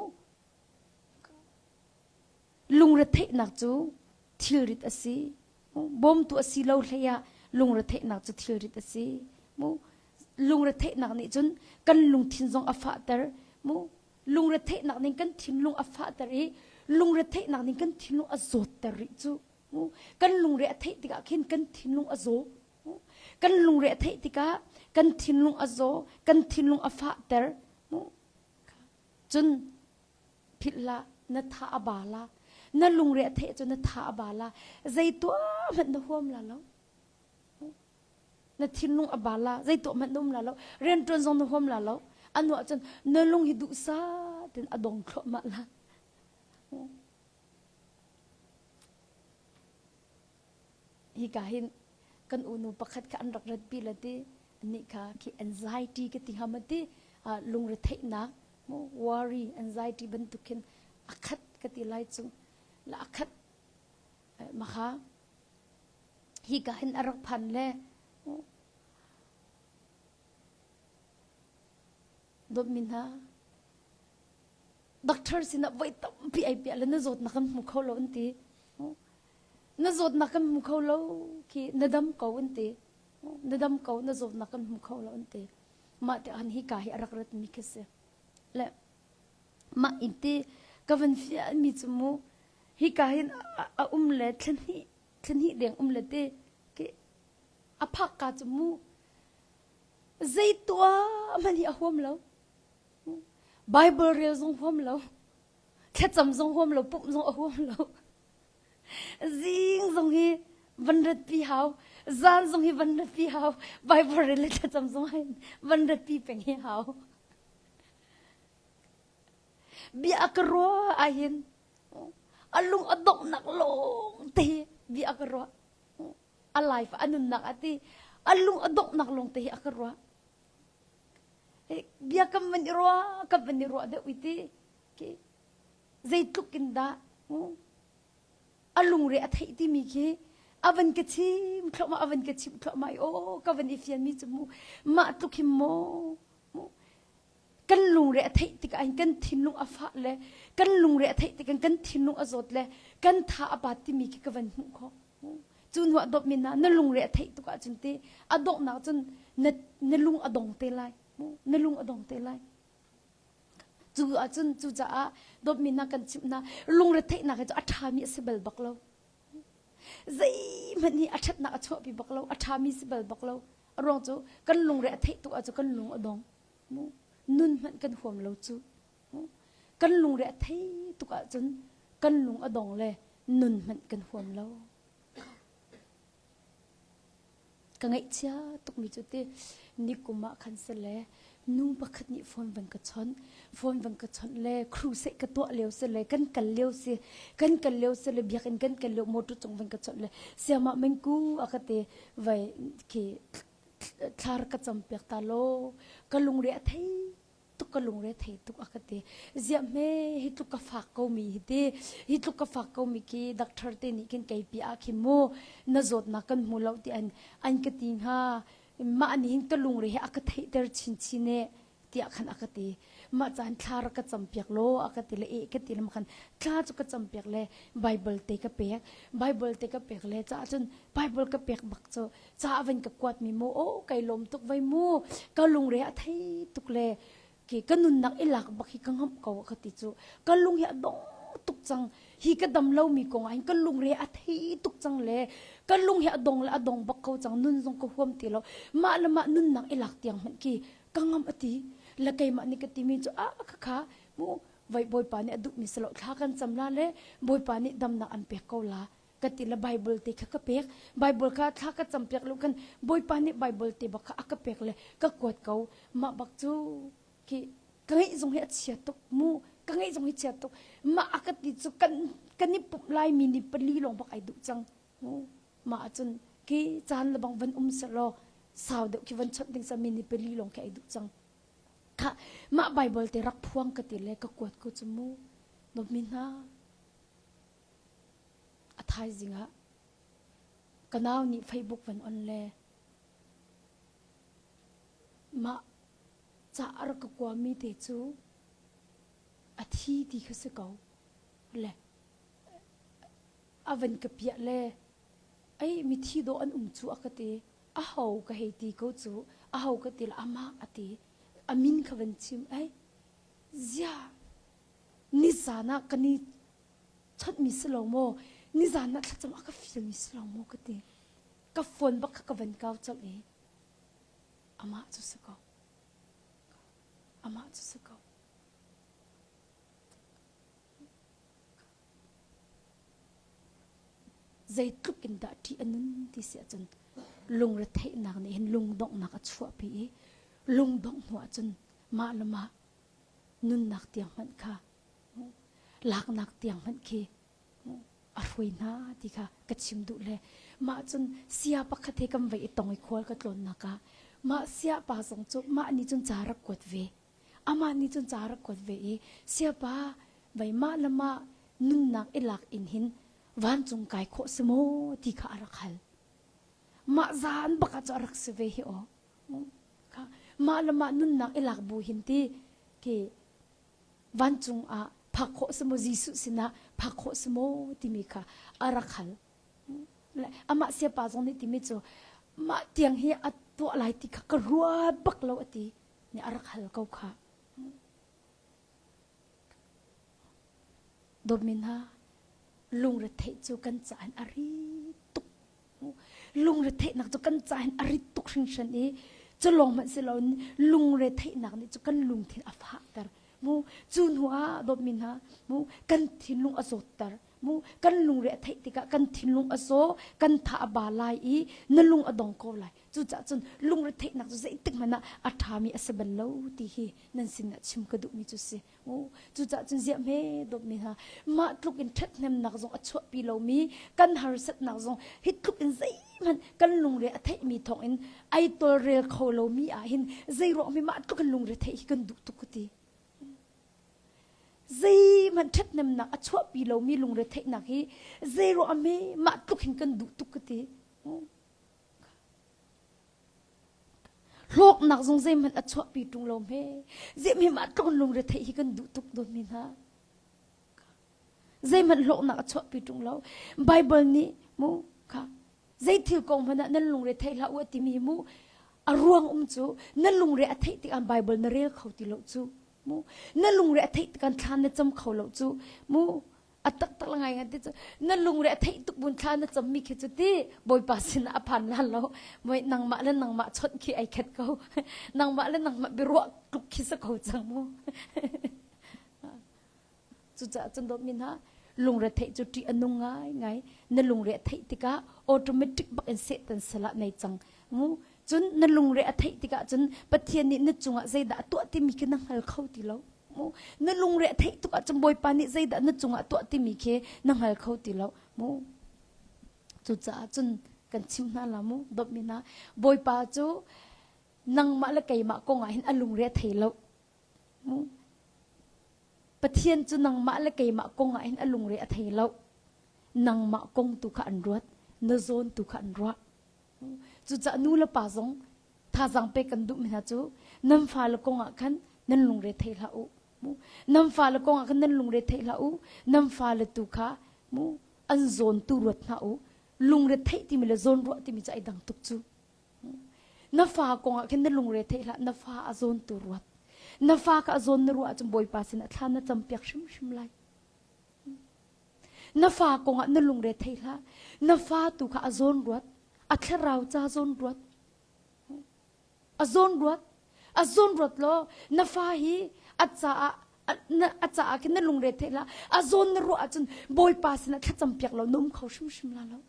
lungretheihnak cu thilrit a si bawmtu a si lo hlei ah lungretheihnak cu thilrit a si mu lungretheihnak nih cun kan lungthin zong a fahter mu lungretheihnak ning kan thinlung a fahter i lungretheihnak ning kan thinlung a zawtter rih cu kan lungre a theih tikah khin kan thinlung a zaw kan lungre a theih tikah kan thinlung a zaw kan thinlung a fahter cun philh hlah na tha a ba la na lungre a theih cu na tha a ba la zei tuah hmanh na huam la lo na thinlung a ba la zei tuah hmanh na um la lo rianṭuan zong na huam la lo anu ahcun na lung hi duhsah tin a dong thluahmah la hika hin kan unu pakhat kha an rak rat pi la ti nih kha khi anxiety ka ti hama ti lungretheihnak worry anxiety bantuk khin akhat ka ti lai chung la akhat makha hika hin a rak phan le dawtmi hna doctor sinah voi tampi ai piah le na zawtnak kan hmu kho lo an ti na zawtnak kan hmu kho lo khi na dam ko an ti na dam ko na zawtnak kan hmu kho lo an ti mah te han hi ka hi a rak rat mi khi si le mah in ti ka van fial mi cu mu hika hin a um le thlahnih thlahnih deng um le te ke a phak ka cu mu zei tuah hmanh hi a huam lo Bible rel zong huam lo thlacam zong huam lo pumh zong a huam lo zing zong hi van rat pi hau zan zong hi van rat pi hau Bible rel le thlacam zong hi van rat pi peng hi hau bia a ka ruah ahhin a lung a donghnak lawng te hi bia a ka ruah a life a nunnak a ti a lung a donghnak lawng te hi a ka ruah bia kan van i ruah kan van i ruah deuh i ti zeitluk in dah a lungre a theih timi khi a van ka chim thluahmah a van ka chim thluahmah i aw ka van i fian mi cu mu mah tluk hin maw kan lungre a theih tikah hin kan thinlung a fah le kan lungre a theih tikah kan thinlung a zawt le kan tha a bat timi khi ka van hmuh khawh cu hnuah dawtmi na na lungre a theih tuk ahcun te a donghnak cun na na lung a dong te lai na lung a dong te lai cu ahcun cucaah dawtmi na kan chimh hna lungre theihnak hi cu a ṭhami a si bal bak lo zeihmanh hi a ṭhatnak a chuahpi bak lo a ṭhami si bal bak lo a ruang cu kan lungre a theih tuk ahcun kan lung a dong Nun hmanh kan huam lo cu. Kan lungre a thei tuk ahcun kan lung a dong le nun hmanh kan huam lo. Ka ngaihchia tukmi cu ti nikum ah khan si le nu pakhat nih phone van ka chawnh phone van ka chawnh le crusade ka tuah lio si le kan kal lio si kan kal lio si le biakinn kan kal lio motor cung van ka chawnh le siamah mengku a ka ti vai khi thlar ka campiak ta law ka lungre a thei tuk. tuk ka lungre thei tuk a ka ti. Ziah hme hi tluk ka fak ko mi hi ti. Hi tluk ka fak ko mi khi doctor te nih khin kei pi ah khin mu na zawtnak kan hmu lo ti an an ka ti hnga. Mah nih hin ka lungre hi a ka theihter chinchin e tiah khan a ka ti. Mah caan thla rak ka campiak law a ka ti le eh ka ti le khan thla cu ka campiak le Bible te ka pek. Bible te ka pek le ca cun Bible ka pek bak cu ca a van ka kuat mi mu oh kai lawm tuk vai mu ka lungre a thei tuk le ke ka nunnak i lak bak hi ka ngamh ko ka ti cu ka lung hi a dong tuk cang hi ka dam lo mi kong ah hin ka lungre a thei tuk cang le ka lung hi a dong le a dong bak ko cang nun zong ka huam ti lo mah le mah nunnak i lak tiang hmanh khi ka ngamh a ti le keimah nih ka timi cu a kha kha mu vai bawipa nih a duhmi si lo thla kan cam la le bawipa nih damnak an pek ko la ka ti le Bible te kha ka pek Bible kha thla ka cam piak lo khan bawipa nih Bible te bak kha a ka pek le ka kuat ko mah bak cu khi ka ngeih zong hi a chia tuk mu ka ngeih zong hi chia tuk mah a ka ti cu kan kan i pumh lai mi ni pali lawng bak ai duh cang mu mah ahcun khi caan le bang van um selaw sau deuh khi van chawnh ding sa mi ni pali lawng khi ai duh cang kha mah Bible te rak phuang ka ti le ka kuat ko cu mu dawtmi hna a thaizing ah ka nau nih Facebook van on le mah ca a rak ka kuami te cu a thi ti kha si ko le a van ka piah le ei mithi dawh an um cu a ka ti a ho ka hei ti ko cu a ho ka ti le amah a ti a min kha van chim ei zia nizan ah kan i chawnhmi si lo maw nizan ah thlacam a ka fialmi si lo maw ka ti ka phone bak kha ka van kau colh i amah cu si ko amah cu si ko Zeitluk in dah ṭih a nun ti si ahcun lungretheihnak nih hin lungdonghnak a chuahpi i lungdongh hnu ahcun mah le mah nunnak tiang hmanh kha laknak tiang hmanh khi a hruai hna ti kha ka chim duh le mah cun sia pakhat he kan vai i tong i khual ka tlawnnak ah mah sia pa zong cu mah nih cun ca rak kuat ve Amah nih cun ca rak kuat ve i siapa vei mah le mah nunnak i lak in hin vancung kai khawh si maw ti kha a rak hal. Mah zaan bak ah cu a rak si ve hi aw. Kha mah le mah nunnak i lak bu hin ti khi vancung ah phak khawh si maw Jesuh sinah phak khawh si maw timi kha a rak hal. Amah siapa zong nih timi cu mah tiang hi a tuah lai ti kha ka ruat bak lo a ti. Nih a rak hal ko kha. Dawtmi hna, lungretheih cu kan caah a rit tuk. Lungretheihnak cu kan caah a rit tuk hringhran i cu lawng hmanh si loin lungretheihnak nih cu kan lungthin a fahter. Mu cu hnu ah dawtmi hna, mu kan thinlung a zawtter. Mu kan lungre a theih tikah kan thinlung a zaw, kan tha a ba lai i na lung a dong ko lai. Cucaah cun lungretheihnak cu zeitik hmanh ah a ṭhami a si bal lo ti hi nan sinah chim ka duhmi cu si. Cucaah cun ziah hme dawtmi hna mah tluk in ṭhathnemnak zong a chuahpi lomi kan harsatnak zong hi tluk in zeihmanh kan lungre a theihmi thawngin ai tawlrel kho lomi ah hin zeiruang mi mah tluk in lungre theih hi kan duh tuk ka ti. Zeihmanh ṭhathnemnak a chuahpi lomi lungre theihnak hi zeiruang hme mah tluk hin kan duh tuk ka ti. Hlawknak zong zeihmanh a chuahpi ṭung lo hme. Zeihmanh mah tluk lungre theih hi kan duh tuk dawtmi hna. Zeihmanh hlawknak a chuahpi ṭung lo. Bible nih mu kha zei thil kong hmanh ah nan lungre theih hlah u a timi mu a ruang um cu na lungre a theih tikah Bible na rel kho ti lo cu mu na lungre a theih tikah thla na cam kho lo cu mu a taktak la ngai ngai ti cu na lungre a theih tuk bun thla na cammi khi cu ti bawipa sin ah a phan lan lo moi nangmah le nangmah chawnh khi ai khat ko nangmah le nangmah biaruah tluk khi sa ko cang mu cucaah cun dawtmi hna lungre theih cu ṭih a nung ngai ngai na lungre a theih tikah automatic bak in satan salah nei cang mu cun na lungre a theih tikah cun Pathian nih na cungah zeidah a tuah timi khi na hngal kho ti lo mu na lungre a theih tuk ahcun Bawipa nih zeidah na cungah tuah timi khi na hngal kho ti lo mu cucaah cun kan chim hna la mu dawtmi hna Bawipa cu nangmah le keimah kong ah hin a lungre a thei lo. Pathian cu nangmah le keimah kong ah hin a lungre a thei lo. Nangmah kong tu kha an ruat, na zawn tu kha an ruah. Cucaah nu le pa zong thazaang pek kan duhmi hna cu nan fale kong ah khan nan lungre thei hlah u. Nan fale kong ah khan nan lungre thei hlah u. Nan fale tu kha mu an zawn tu ruat hna u. Lungre theih timi le zawn ruah timi cu ai dang tuk cu. Na fa kong ah khin na lungre thei hlah, na fa a zawn tu ruat. Na fa kha a zawn na ruah ahcun Bawipa sin ah thla na campiak hrimhrim lai. Na fa kong ah na lungre thei hlah. Na fa tu kha a zawn ruat, a thlarau ca zawn ruat. A zawn ruat, a zawn ruat law na fa hi a caah a caah khin na lungre thei hlah. A zawn na ruah ahcun Bawipa sinah thlacam piak lo na um kho hrimhrim la lo.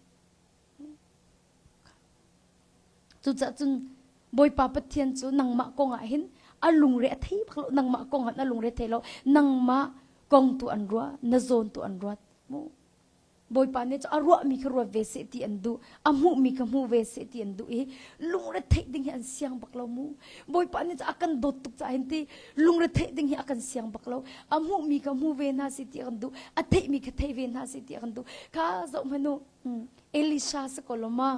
Cucaah cun Bawipa Pathian cu nangmah kong ah hin a lungre a thei bak lo nangmah kong ah na lungre thei lo nangmah kong tu an ruah na zawn tu an ruat mu Bawipa nih cu a ruahmi kha ruat ve seh ti an duh a hmuhmi kha hmu ve seh ti an duh i lungre theih ding hi an siang bak lo mu Bawipa nih cu a kan dawt tuk caah hin ti lungre theih ding hi a kan siang bak lo a hmuhmi kha hmu ve hna seh ti a kan duh a theihmi kha thei ve hna seh ti a kan duh kha zoh hmanh u Elisha si ko lo ma?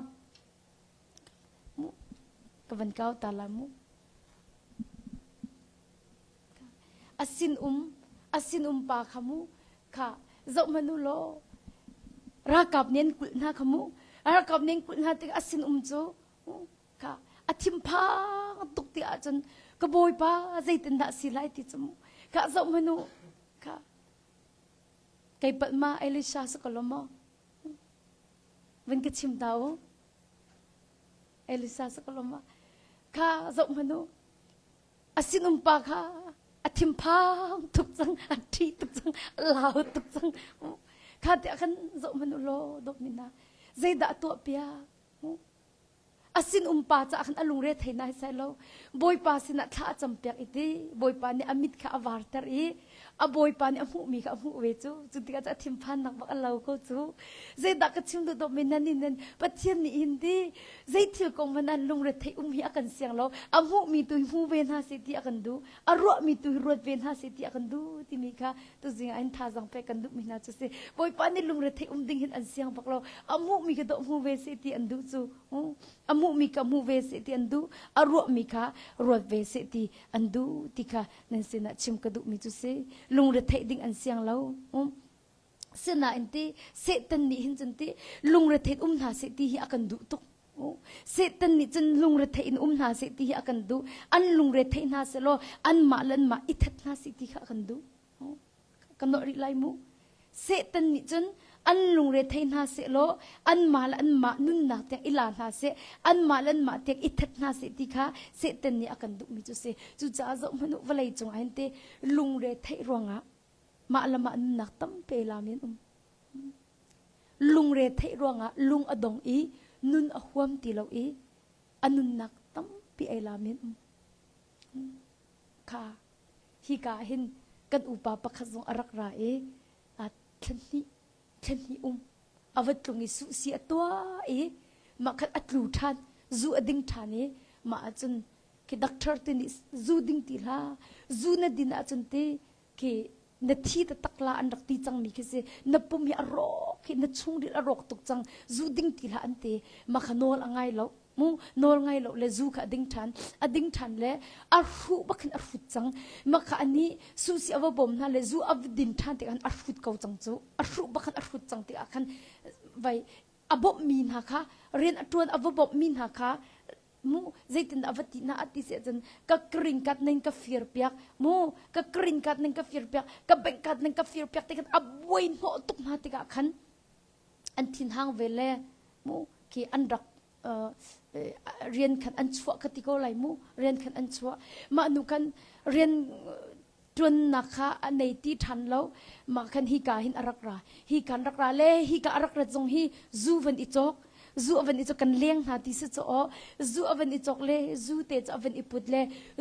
Mu, ka van kau ta la mu. A sin um, a sin um pa kha mu, kha zoh hmanh u law ralkap nih an kulh hna kha mu. Ralkap nih an kulh hna tik a sin um cu kha a thinphang tuk ti ahcun ka bawipa zeitindah si lai ti cu mu. Kha zoh hmanh u kha kei palh ma Elisha si ko lo maw? Van ka chim ta u. Elisa sakalom ah kha zoh hmanh u. A sinum pa kha a thinphang tuk cang, a ṭih tuk cang, a lau tuk cang. Kha tiah khan zoh hmanh u law dawtmi hna. Zeidah a tuah piak? A sinum pa caah khan a lungre thei nai sai lo. Bawipa sinah thla a campiak i ti Bawipa nih a mit kha a varter i a Bawipa nih a hmuhmi kha a hmuh ve cu. Cu tikah a thinphannak bak a lo ko cu. Zeidah ka chim duh dawh men nan in nan Pathian nih hin ti zei thil kong hmanh an lungre theih um hi a kan siang lo. A hmuhmi tu hi hmu ve hna seh ti a kan duh. A ruahmi tu hi ruat ve hna seh ti a kan duh timi kha tuzing ah hin thazaang pek kan duhmi hna cu si. Bawipa nih lungre theih um ding hin an siang bak lo. A hmuhmi kha dawh hmu ve seh ti an duh cu. A hmuhmi kha hmu ve seh ti an duh. A ruahmi kha ruat ve seh ti an duh ti kha nan sinah chim ka duhmi cu si. Lungre theih ding an siang lo. Sinain ti Satan nih hin cun ti lungre theih um hna seh ti hi a kan duh tuk. Satan nih cun lungre theih in um hna seh ti hi a kan duh. An lungre theih hna seh law anmah le anmah i that hna seh ti kha a kan duh. Kan nolh rih lai mu. Satan nih cun an lungre thei hna seh law anmah le anmah nunnak tiang i la hna seh, anmah le anmah tiang i that hna seh ti kha Satan nih a kan duhmi cu si. Cucaah zoh hmanh u vawlei cungah hin te lungre theih ruangah mah le mah nunnak tampi lam in um. Lungre theih ruangah lung a dong i nun a huam ti lo i a nunnak tampi ei lam in um. Kha hika ah hin kan upa pakhat zong a rak ra i thla hnih um a va tlung i suhsi a tuah i mah khan a tlu ṭhan zu a ding ṭhan i mah ahcun khi doctor te nih zu ding ti hlah zu na din ahcun ti khi na thi taktak la an rak ti cangmi khi si na pum hi a rawk hi na chungril a rawk tuk cang zu ding ti hlah an ti mah kha nawl a ngai lo mu nawl ngai lo le zu kha a ding ṭhan a ding ṭhan le a hruh bak hin a hrut cang mah kha ani susi a va bawm hna le zu a din ṭhan tikah a hrut ko cang cu a hruh bak khan a hrut cang tikah khan vai a bawmhmi hna kha rian a ṭuan a va bawmhmi hna kha mu zeitin a va ti na a ti si ahcun ka green card nan ka fir piak mu ka green card nan ka fir piak ka bank card nan ka fir piak tikhan a buai hnawh tuk hna tikah khan an thinhang ve le mu khi an rak rian khan an chuah ka ti ko lai mu rian khan an chuah mah nu kan rian ṭuannak kha a nei ti ṭhan lo mah khan hika hin a rak ra hi kan rak ra le hika a rak rat zong hi zu van i cawk zu a van i cawk kan leng hna ti si cu aw zu a van i cawk le zu te cu a van i put le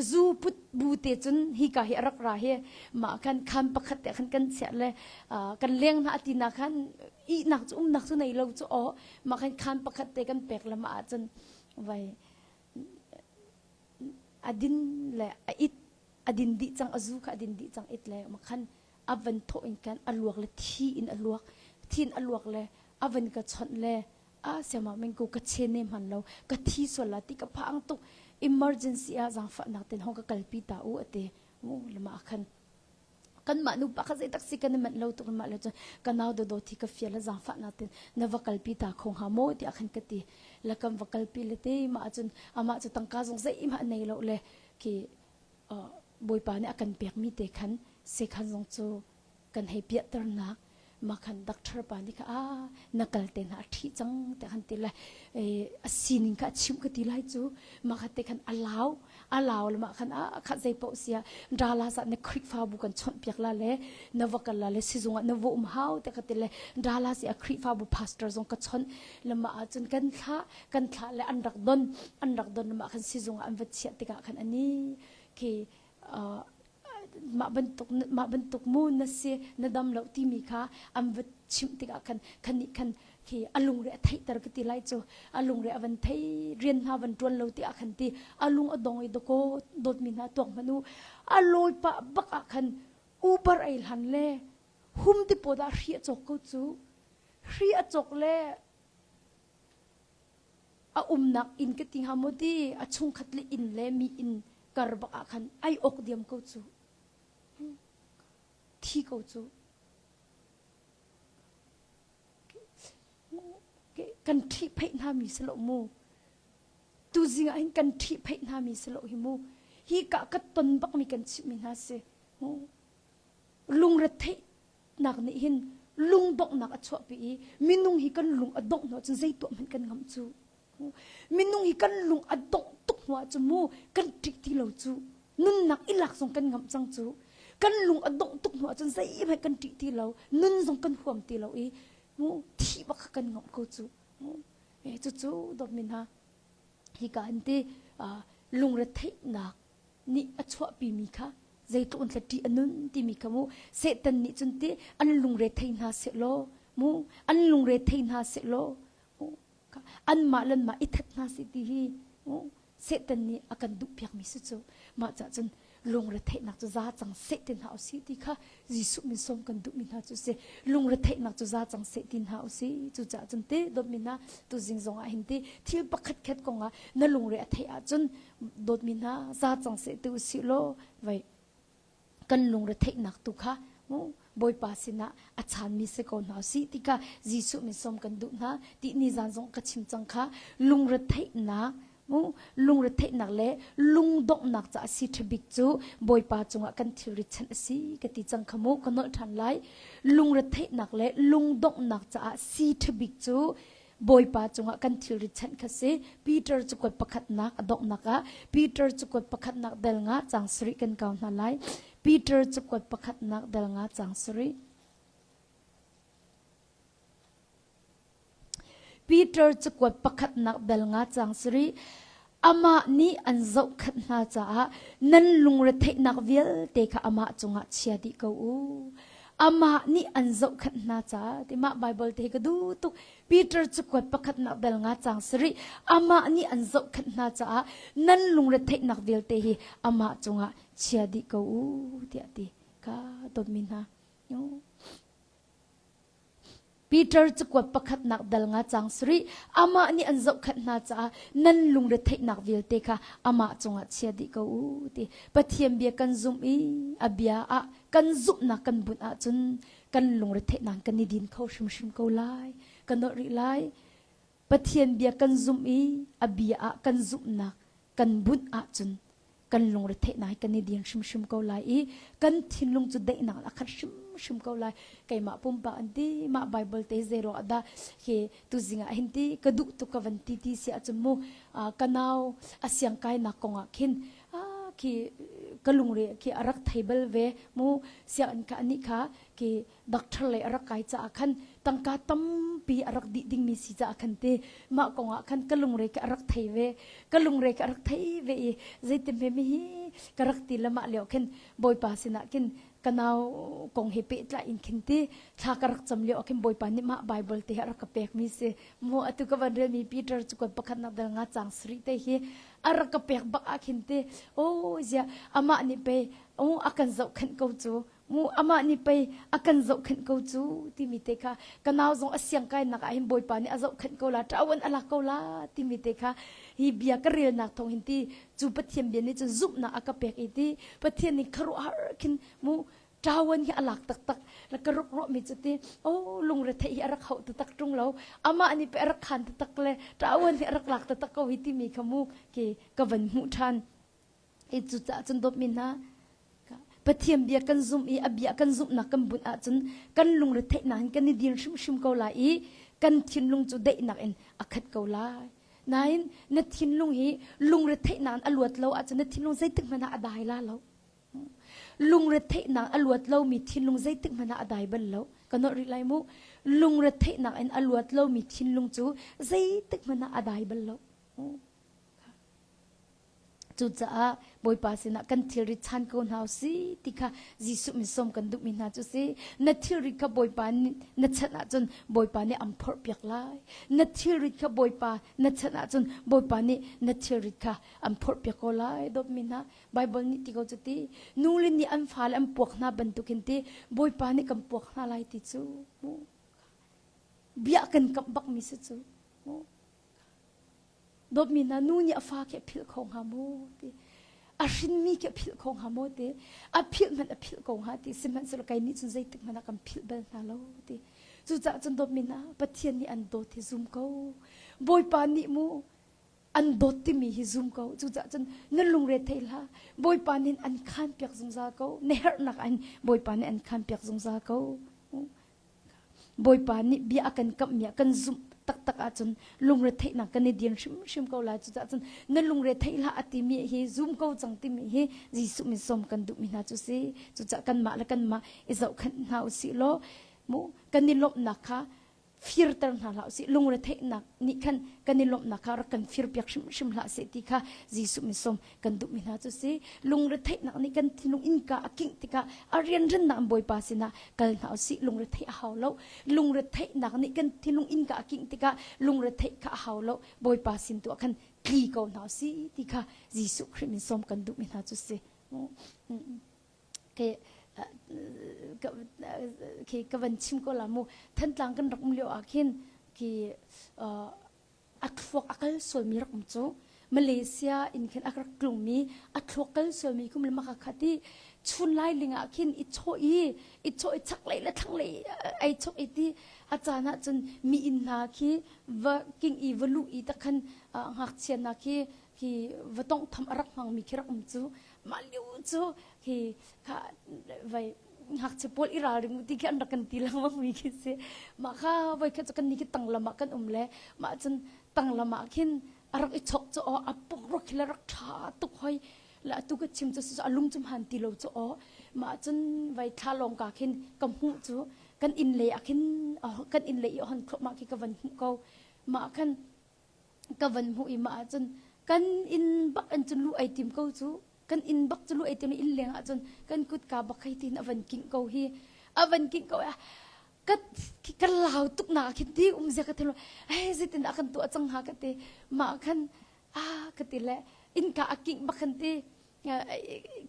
zu put bu te cun hika hi a rak ra hi mah khan khan pakhat te khan kan chiah le kan leng hna a ti na khan ihnak cu umnak cu nei lo cu aw mah khan khan pakhat te kan pek le mah ahcun vai a din le a it. A din dih cang, a zu kha a din dih cang it le ma khan a van thawh in kan a luak le thi in a luak. Thi in a luak le a van ka chawnh le a siama meng ko ka che ne hman lo ka thi sual la ti ka phang tuk emergency ah zaangfahnak ten hong ka kalpi ta u ate mu lama khan kanmah nupa kha zeitak si kan i manh lo tuk mah le cun ka nau dodo thi ka fial la zaangfahnak ten na va kalpi ta kho hnga maw tiah khan ka ti la kan va kalpi le te mah cun amah cu tangka zong zeihmah nei lo le khi bawipa nih a kan pekmi te khan sekhan zong cu kan hei piahternak mah khan doctor pa nih kha a na kal te hna a ṭhi cang tiah khan ti lai a sining kha a chimh ka ti lai cu mah kha te khan a lau a lau le mah khan a kha zei paoh sia Dallas ah na Khrihfabu kan chawnh piak la le na va kal la le sizung ah na va um hau tiah ka ti le Dallas i a Khrihfabu pastor zong ka chawnh le mah ahcun kan thlah kan thlah le an rak don an rak don le mah khan sizung ah an va chiah tikah khan ani khi mah bantuk mah bantuk mu na si na dam lo timi kha an va chimh tikah khan khan nih khan khi a lungre a theihter ka ti lai cu a lungre a van thei rian hna van tuan lo ti ah khan ti a lung a dong i doko dawtmi hna tuak hmanu a lawi pah bak ah khan uber ei hlan le hum ti paw dah hri a cawk ko cu hri a cawk le a umnak inn ka ti hnga maw ti a chungkhat le inn le mi inn kar bak ah khan ai ok diam ko cu thi ko cu kan ṭhih pheih hna mi si lo mu tuzing ah hin kan ṭhih pheih hna mi si lo hi mu hi ka ka ton bak mi kan chimh mi hna si lungretheih nak nih hin lungdonghnak a chuahpi i minung hi kan lung a dongh hnu ahcun zei tuah hmanh kan ngamh cu minung hi kan lung a dongh tuk hnu ahcun mu kan ṭih ti lo cu nunnak i lak zong kan ngamh cang cu kan lung a dongh tuk hnu ahcun zeihmanh kan ṭih ti lo nun zong kan huam ti lo i mu thih bak kha kan ngamh ko cu e cucu dawtmi hna hika an ti lungretheihnak nih a chuahpimi kha zeitluk in ṭih a nun timi kha mu Satan nih cun ti an lungre thei hna sehlaw mu an lungre thei hna sehlaw anmah le anmah i that hna seh ti hi mu Satan nih a kan duhpiakmi si cu mah cah cun lungretheihnak cu za cang seh ti hna usih ti kha Jesuh min sawm kan duhmi hna cu si lungretheihnak cu za cang seh ti hna usih cucaah cun ti dawtmi hna tuzing zong ah hin ti thil pakhat khat kong ah na lungre a theih ahcun dawtmi hna za cang seh ti usih law vai kan lungre theihnak tu kha Bawipa sinah a chaanmi si ko hna usih ti kha Jesuh min sawm kan duh hna ti ni zan zong ka chim cang kha lungre theihnak lungretheihnak le lungdonghnak caah si ṭhabik cu Bawipa cungah kan thilri chanh a si ka ti cang kha mu ka nolh ṭhan lai lungretheihnak le lungdonghnak caah si ṭhabik cu Bawipa cungah kan thilri chanh kha si Peter cakuat pakhatnak a donghnak ah Peter cakuat pakhatnak del nga cang sarih kan kau hna lai Peter cakuat pakhatnak del nga cang sarih Peter cakuat pakhatnak dal nga cang sarih amah nih an zohkhenh hna caah nan lungretheihnak vialte kha amah cungah chia dih ko u. Amah nih an zohkhenh hna caah ti mah Bible te hi ka duh tuk. Peter cakuat pakhatnak dal nga cang sarih amah nih an zohkhenh hna caah nan lungretheihnak vialte hi amah cungah chia dih ko u tiah ti ka dawtmi hna. Peter cakuat pakhatnak dal nga cang sarih amah nih an zohkhenh hna caah nan lungretheihnak vialte kha amah cungah chia dih ko u ti Pathian bia kan zumh i a bia ah kan zumhnak kan bunh ahcun kan lungretheihnak kan i din kho hrimhrim ko lai kan nolh rih lai Pathian bia kan zumh i a bia ah kan zumhnak kan bunh ahcun kan lungretheihnak hi kan i din hrimhrim ko lai i kan thinlung cu daihnak a khat hrimhrim ko lai keimah pumpak an ti mah bible te zei ruang dah hi tuzing ah hin ti ka duh tuk ka van ti ti si ahcun mu ka nau a siang kainak kong ah khin khi ka lungre khi a rak thei bal ve mu sianginn kha anih kha khi doctor lei a rak kai caah khan tangka tampi a rak dih dingmi si caah khan ti mah kong ah khan ka lungre ka rak thei ve ka lungre ka rak thei ve i zeitin hme mi hi ka rak ti le mah lio khin bawipa sinah khin. Ka nau kong he pehtlai in khin ti thla ka rak cam lio ah khin Bawipa nih mah Bible te hi a rak ka pekmi si. Mu atu ka van relmi Peter cu kuat pakhatnak dal nga cang sarih te hi a rak ka pek bak ah khin ti oh zia amah nih pei oh a kan zohkhenh ko cu mu amah nih pei a kan zohkhenh ko cu timi te kha ka nau zong a siang kainak ah hin Bawipa nih a zohkhenh ko la ṭawan a lak ko la timi te kha hi bia ka relnak thawng hin ti cu Pathian bia nih cun zumhnak a ka pek i ti Pathian nih khuaruahhar khin mu ṭawan hi a lak taktak la ka ruk ruahmi cu ti oh lungre theih hi a rak hauh taktak ṭung lo amah nih pe a rak khan taktak le ṭawan hi a rak lak taktak ko hi timi kha mu ke ka van hmuh ṭhan i cucaah cun dawtmi hna Pathian bia kan zumh i a bia kan zumhnak kan bunh ahcun kan lungre theihnak in kan i din hrimhrim ko lai i kan thinlung cu daihnak in a khat ko lai. Nain na thinlung hi lungre theihnak in a luat lo ahcun na thinlung zeitik hmanh ah a dai la lo. Lungre theihnak a luat lomi thinlung zeitik hmanh ah a dai bal lo. Ka nolh rih lai mu. Lungre theihnak in a luat lomi thinlung cu zeitik hmanh ah a dai bal lo. Cucaah Bawipa sinah kan thilri chan ko hna usih ti kha Jesuh min sawm kan duhmi hna cu si. Na thilri kha Bawipa nih na chanh ahcun Bawipa nih an phorhpiak lai. Na thilrit kha Bawipa na chanh ahcun Bawipa nih na thilrit kha an phorhpiak ko lai. Dawtmi hna, Bible nih ti ko cu ti. Nu le nih an fale an puak hna bantukin ti Bawipa nih kan puak hna lai ti cu. Bia kan kamh bakmi si cu. Dawtmi hna nu nih a fa khi a philh kho hnga maw ti a hrinmi khi a philh kho hnga maw ti a philh hmanh a philh ko hnga ti sihmanhsehlaw kei nih cun zeitik hmanh ah kan philh bal hna lo ti cucaah cun dawtmi hna Pathian nih an dawt hi zum ko Bawipa nih mu an dawt timi hi zum ko cucaah cun na lungre thei hlah Bawipa nih an khan piak zungzal ko na herhnak an Bawipa nih an khan piak zungzal ko Bawipa nih bia a kan kamhmi ah kan zumh taktak ahcun lungretheihnak kan i din hrimhrim ko lai. Cucaah cun na lungre theih hlah a timi hi zum ko cang timi hi Jesuh min sawm kan duhmi hna cu si. Cucaah kanmah le kanmah i zohkhenh hna usih law mu kan i lawmhnak kha firter hna hlah usih. Lungretheihnak nih khan kan i lawmhnak kha rak kan firpiak hrimhrim hlah seh ti kha Jesuh min sawm kan duhmi hna cu si lungretheihnak nih kan thinlung innka a kingh tikah a rianrannak in Bawipa sinah kal hna usih lungretheih a hau lo lungretheihnak nih kan thinlung innka a kingh tikah lungretheih kha a hau lo Bawipa sin tu ah khan tli ko hna usih ti kha Jesuh Khrih min sawm kan duhmi hna cu si ke ke ka van chim ko la mu Thantlang kan rak um lio ah khin ki a thluak a kal sualmi rak um cu Malaysia in khin a rak tlungmi a thluak kal sualmi kum le maka khat i chun lai ling ah khin i chawh i i chawh i chaklei le thlanglei ai chawk i ti a caan ah cun mi inn hna khi va king i va luh i takhan ngakchia hna khi khi va tongh tham a rak hmangmi khi rak um cu mah liu cu khi kha vai ngakchia pawl i ralring ti khi an rak kan ti lengmang mi khi si mah kha voi khat cu kan ni khi tanglam ah kan um le mah cun tanglam ah khin a rak i chok cu aw a puk rak khi le rak tha tuk hoi le atu ka chim cu a lung cum han ti lo cu aw mah cun vai thla lawng ka khin ka hmuh cu kan inn lei ah khin kan inn lei i hon thluahmah khi ka van hmuh ko mah khan ka van hmuh i mah ahcun kan inn bak in cun lu ai tim ko cu kan inn bak cu lu ai tim inn leng ahcun kan kutka bak hei tin a van kingh ko hi a van kingh ko ka ka lau tuk na khin ti um zia ka thelo hei zeitin a kan tuah cang ha ka ti mah khan a ka ti le innka a kingh bak khan ti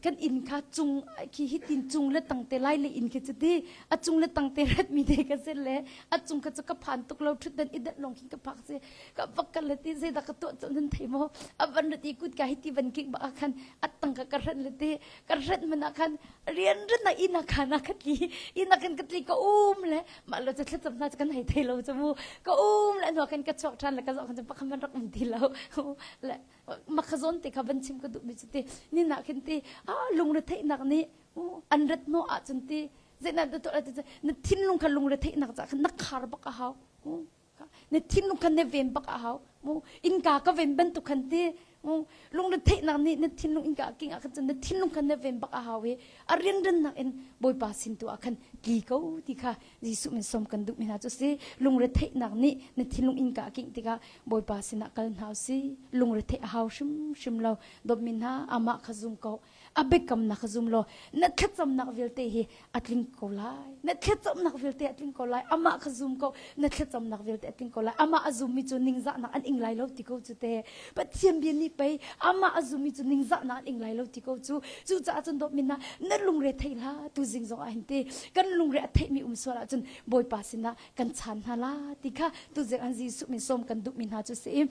kan inn kha cung khi hitin cung le tang te lai le inn khi cu ti a cung le tang te ret mi te ka si le a cung kha cu ka phan tuk lo thut dan i dat long khi ka phak si ka vak ka le ti zei dah ka tuah cu nan thei maw a van rat i kut ka hi ti van kik ba khan a tang ka ka rat le ti ka rat man ah khan rian ran na inn ah khan a ka tli inn ah khan ka tli ka um le mah lo cu thlacam hna cu kan hei thei lo cu mu ka um le hnu khan ka chuak than le ka zoh khan cu pakhat man rak um ti lo le makha zawn te kha van chim ka duhmi cu ti ni nak hin ti ah lungretheihnak nih an rat hnawh ahcun ti zeidah na tuah na thinlung kha lungretheihnak ca khan na khar bak a hau na thinlung kha na ven bak a hau mu innka ka ven bantuk khan ti lungretheihnak nih na thinlung innka king ah khan cun na thinlung kha na ven bak a hau i a rianrannak in Bawipa sin tu ah khan tli ko ti kha Jesuh min sawm kan duhmi hna cu si lungretheihnak nih na thinlung innka a kingh tikah Bawipa sinah kal hna usih lungretheih a hau hrimhrim lo dawtmi hna amah kha zum ko. A biakamnak kha zum law na thlacamnak vialte hi a tling ko lai. Na thlacamnak vialte a tling ko lai. Amah kha zum ko. Na thlacamnak vialte a tling ko lai. Amah a zummi cu ningzahnak an ing lai lo ti ko cu te. Pathian bia nih pei amah a zummi cu ningzahnak an ing lai lo ti ko cu. Cucaah cun dawtmi hna na lungre thei hlah tu zing zong ah hin ti kan lungre a theihmi um sual ahcun Bawipa sinah kan chan hna la ti kha tuzing an Jesuh min sawm kan duhmi hna cu si.